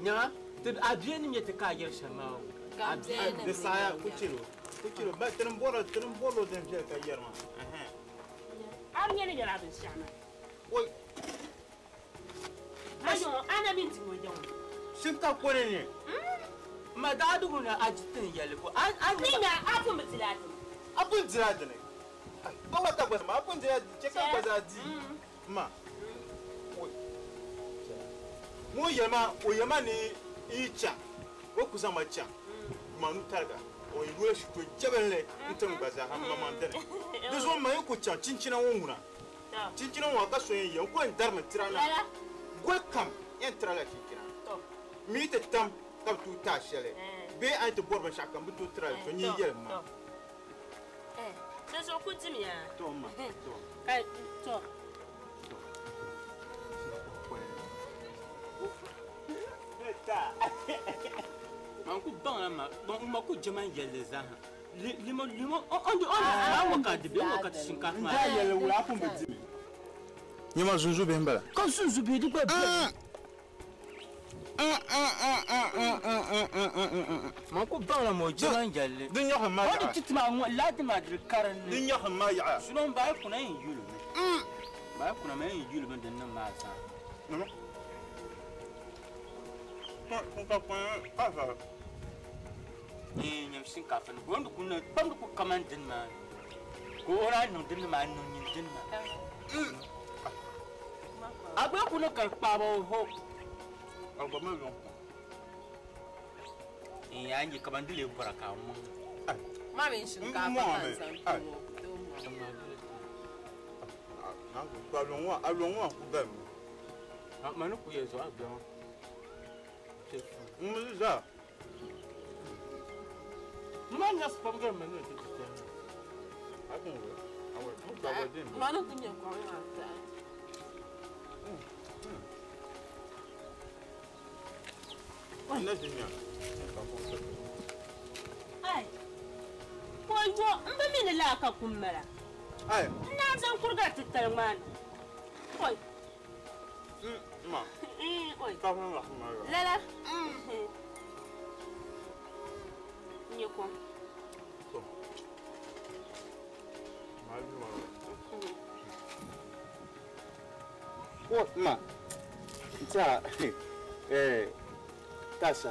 Nya te a bien ni te ka yer shama. Ka bien. De saya ku chiro. Ku chiro ba trin bolo den je ka yer ma. Eh. Am nyene nyala bin shama. Oi. Ayo ana min ti mo jong. Shinka ko ne ne. Ma da dugu na ajitin yele ko an an ni na afun bitilati. Afun dilati ne. Ba wata gwa ma afun dilati che ka gwa za di. Ma. Oi. Mo yema o yema ni icha. Wo kusa ma cha. Ma nu targa. O yula shito jabali ntim gbaza hamma mandani. Di zuɣu ma yi ku chaŋ chinchina ŋɔ ŋuna. Chinchina ŋɔ ka so yɛn yɛ n ku yɛn darimi tira na. Goli kam yɛn tira la chinchina. Mi ti tam ka bi tooi taai shɛli bee a yi ti bɔri binshaɣu kam bi tooi tira li to nyin yɛlim ma. Di zuɣu ku dimiya. To ma to. Ka to. Man ku baŋla ma, ma ku jɛman yɛlli zaaha. Limo limo on on ma ka di be ka ti shinkaafa maa. N daa yɛlli wula a pun bi dimi. Nyɛma zunzu bihi n bala. Ka zunzu bihi di gba bɛ. Man ku baŋla ma o jɛman yɛlli. Di nyaɣim ma yaɣa. O di ti tima ŋɔ laati maa diri karinli. Di nyaɣim ma yaɣa. Suno ba yi kuna yin yuli mi. Ba yi kuna ma yin yuli mi din niŋ maa zaa. Nyam shinkaafa ni gondi ku niŋ kpamdi ku kaman dini maa ka o daa niŋ dini maa niŋ nyin dini maa a gba ku niŋ ka di kpaaba o ho a gba mali lɔŋ n yaa nyɛ kaman di lee bɔra ka a mɔŋ ma mi shinkaafa ka n zaŋ tum o a lɔŋ ŋɔ ku galimi ma ni ku yɛ zuɣu a gbɛ ŋɔ Mza. Manya spamga mani ti ti. Mana kunya kwa ngata. Ai. Ko yo mba mini la ka kummala. Ai. Na zan kurga titalman. Oi. Ma. Oi. Lala. Nyeko. O ma. Ta ta sa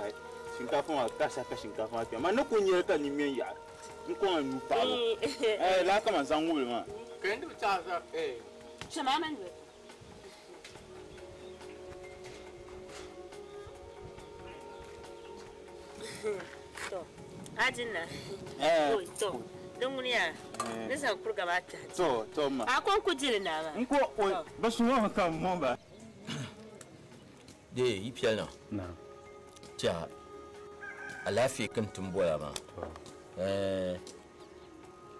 shinkafa ma ta sa ka shinkafa ma ma ne ko nyere ka ni men ya. N ko nu pa bo. La ka man zan wuli ma. Kendi ta sa Chama man. To. Ajinna. Oi to. Dungunya. Nisa kurga ba ta. To to ma. Akon ku jili na ba. Nko o basu wa ka mo ba. De yi piɛlna. Na. Tia alaafee kan tin bola ma.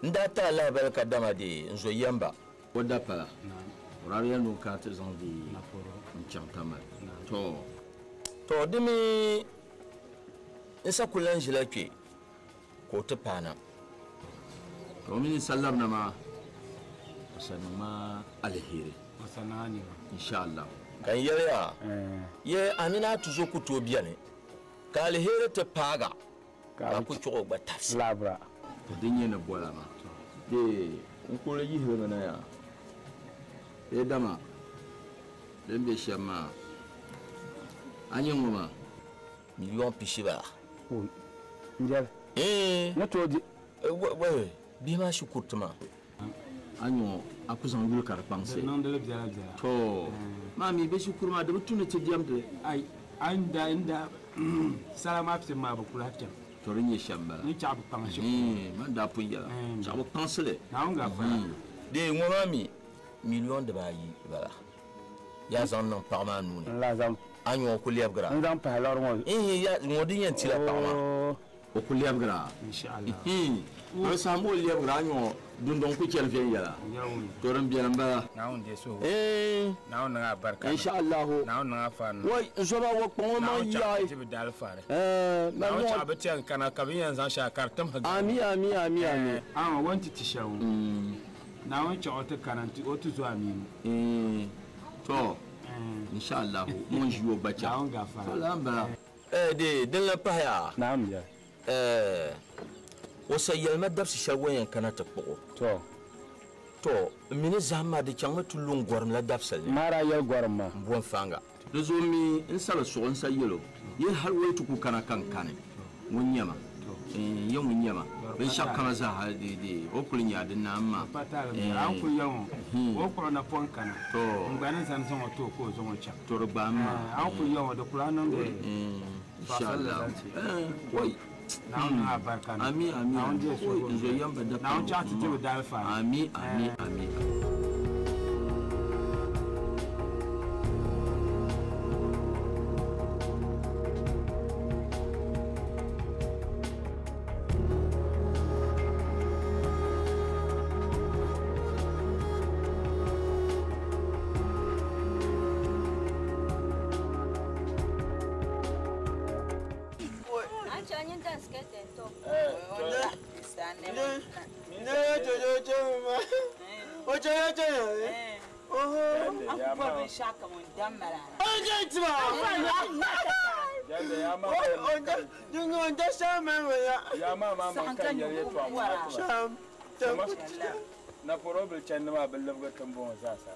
N daa ta lahabali ka dama de n zo yamba. O da pala. Rariya nu ka ti zaŋ di n chaŋ Tamale. To. To dimi n sa ku lan ʒila kpe ka o ti paana. To mini sallamna ma o sa niŋ ma aliheri. O sa niŋ a nima. Inshallah. Ka n yɛliya ye a mini a tuzo ku tooi beni ka aliheri ti paaga ka ku chuɣu gba tabisi. Labra. To din nyɛ ni bola ma. De n kuli yihirimi na yaa. Bee dama din be shɛm maa a nyɛ ŋɔ maa miliyon pishi bala. Njɛli. Ne tooi di. Bihi maa shikuriti maa a nyɛ a ku zaŋ yuli ka di kpaŋsi. Niŋdili biɛla biɛla. To maa mi bɛ shikuru maa di bi tu ni ti diɛmdili. Ai a nda sala maa pisi maa bi kula chaŋ. To di nyɛ shɛm bala. Ni chaɣ bi kpaŋ shikuru. Man daa pun yɛla chaɣ bi kpaŋsili. Naawuni gafara. De ŋɔ maa mi miliyon dibaayi bala yaa zaŋ niŋ paɣa maa nuu ni. A nyɛ o ku lɛbigira. N zaŋ pahi lɔri ŋɔ. Ya ŋɔ din yɛn tila paɣa maa o ku lɛbigira. Inshallah. O saha o lɛbigira a nyɛ dundɔŋ ku chɛli viɛnyɛla. To din biɛni n bala. Naawuni deei suhigu. Naawuni niŋ a barika. Inshallah. Naawuni niŋ a faani. Wai n zoba wa kpaŋ o maŋ yaai. Naawuni chaɣ ti bi daali faari. Naawuni chaɣ bi tɛŋ kana ka bi yɛn zaŋ shɛli ka di tim hi. Ami ami ami ami. Ama o ni ti ti shɛli ŋɔ. Naawuni chaɣ o ti kana o ti zo a mini. To inshallah ŋun ʒi o gba chaŋ. Naawuni gafara. To lan bala. De din la pahiya. Naam ya. O sa yɛlima dabisi shɛli o yɛn kana ti kpuɣi o. To. To n mi ni zaham maa di chaŋmi ti lu n gɔrim la dabisili ni. Maa daa yɛli gɔrim maa. N bo n faanga. Di zuɣu mi n sali suɣu n sa yɛl o ye hali o yi ti ku kana ka n kani ŋun nyɛma. Ye ŋun nyɛma binshɛɣu kama zaaha de o kuli nyɛ di naam maa. An kuli yɛli ŋɔ o kpuɣi napɔŋ kana. To. N gba ni zani zaŋ o ti o ka o zaŋ o chaŋ. To di gbaam maa. An kuli yɛli ŋɔ di kuli a niŋdi Inshallah. Wai. Naawuni niŋ a barika ni. Ami, ami. Naawuni deei suhigu. N zo yɛm bi da Naawuni chaŋ ti ti bi daalifa ni. Ami, ami, ami. Na porobil chandi maa bi libigi tiŋbɔŋɔ zaasa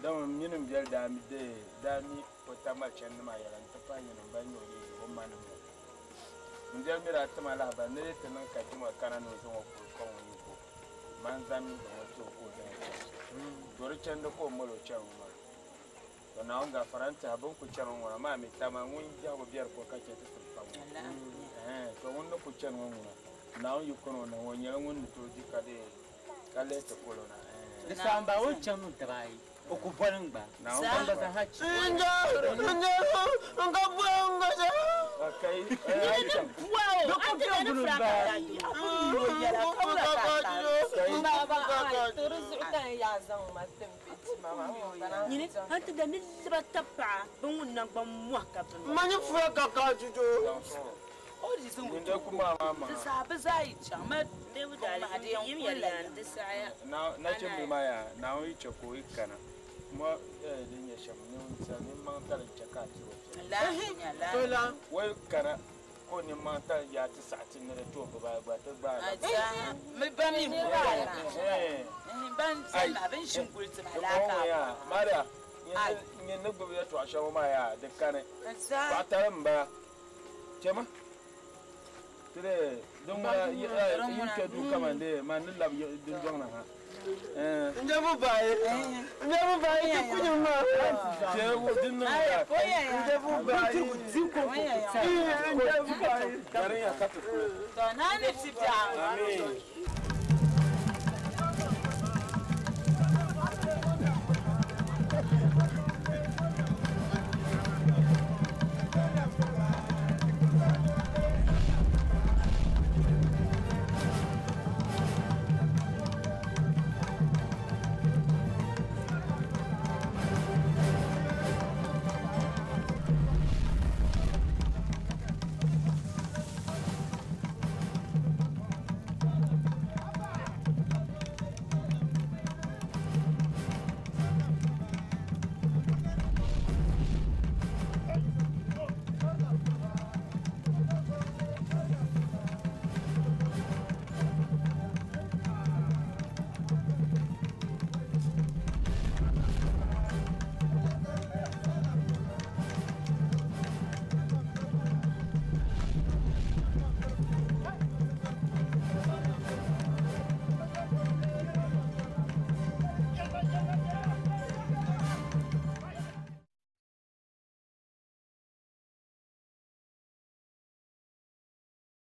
dama nyini biɛli daami dee daami o tamal chandi maa yɛla n ti pahi nyini ban nyɛ o dee o ma nim n biɛli mi daa tima lahabali ni di ti niŋ ka juma kana ni o zaŋ o kuli kɔŋ o yiko man zami zaŋ o ti o ka o zaŋ o to di chandi ka o mali o chani ŋɔ maa to Naawuni gaafara n tiɛha bin ku chani ŋɔ ŋuna maa mi tama ŋun biɛhigu biɛri ko ka chɛ ti ti pa ŋɔ to ŋun ni ku chani ŋɔ ŋuna Naawuni yi kɔni o na o nyɛla ŋun ni tooi di ka dee ka lihi ti polo na. Di saamba o chani dibaayi o ku boli n gba. Naawuni Ba zaŋ ha chi. Mani fura ka ka juju. Na chimbi maa yaa Naawuni yi che ka o yi kana kuma din nyɛ shɛm ni maŋ tali che ka a tiri o piɛla wai kana ko ni maŋ tali yaa ti saɣi ti ni di tooi bibayi gba ti gbaai la. Maria nyɛ ni gbubi yɛltɔɣa shɛŋa maa yaa di kani paɣa tali n bala chɛma tire din ŋuna yi kpɛ duu kaman de man ni labi dundɔŋ na ha. Njabu bayi, njabu bayi ti kunyi ma. Cɛ din niŋ ya. Njabu bayi, njabu bayi. Garin ya ka ti kuli. To na ni ti biɛɣu. Amin.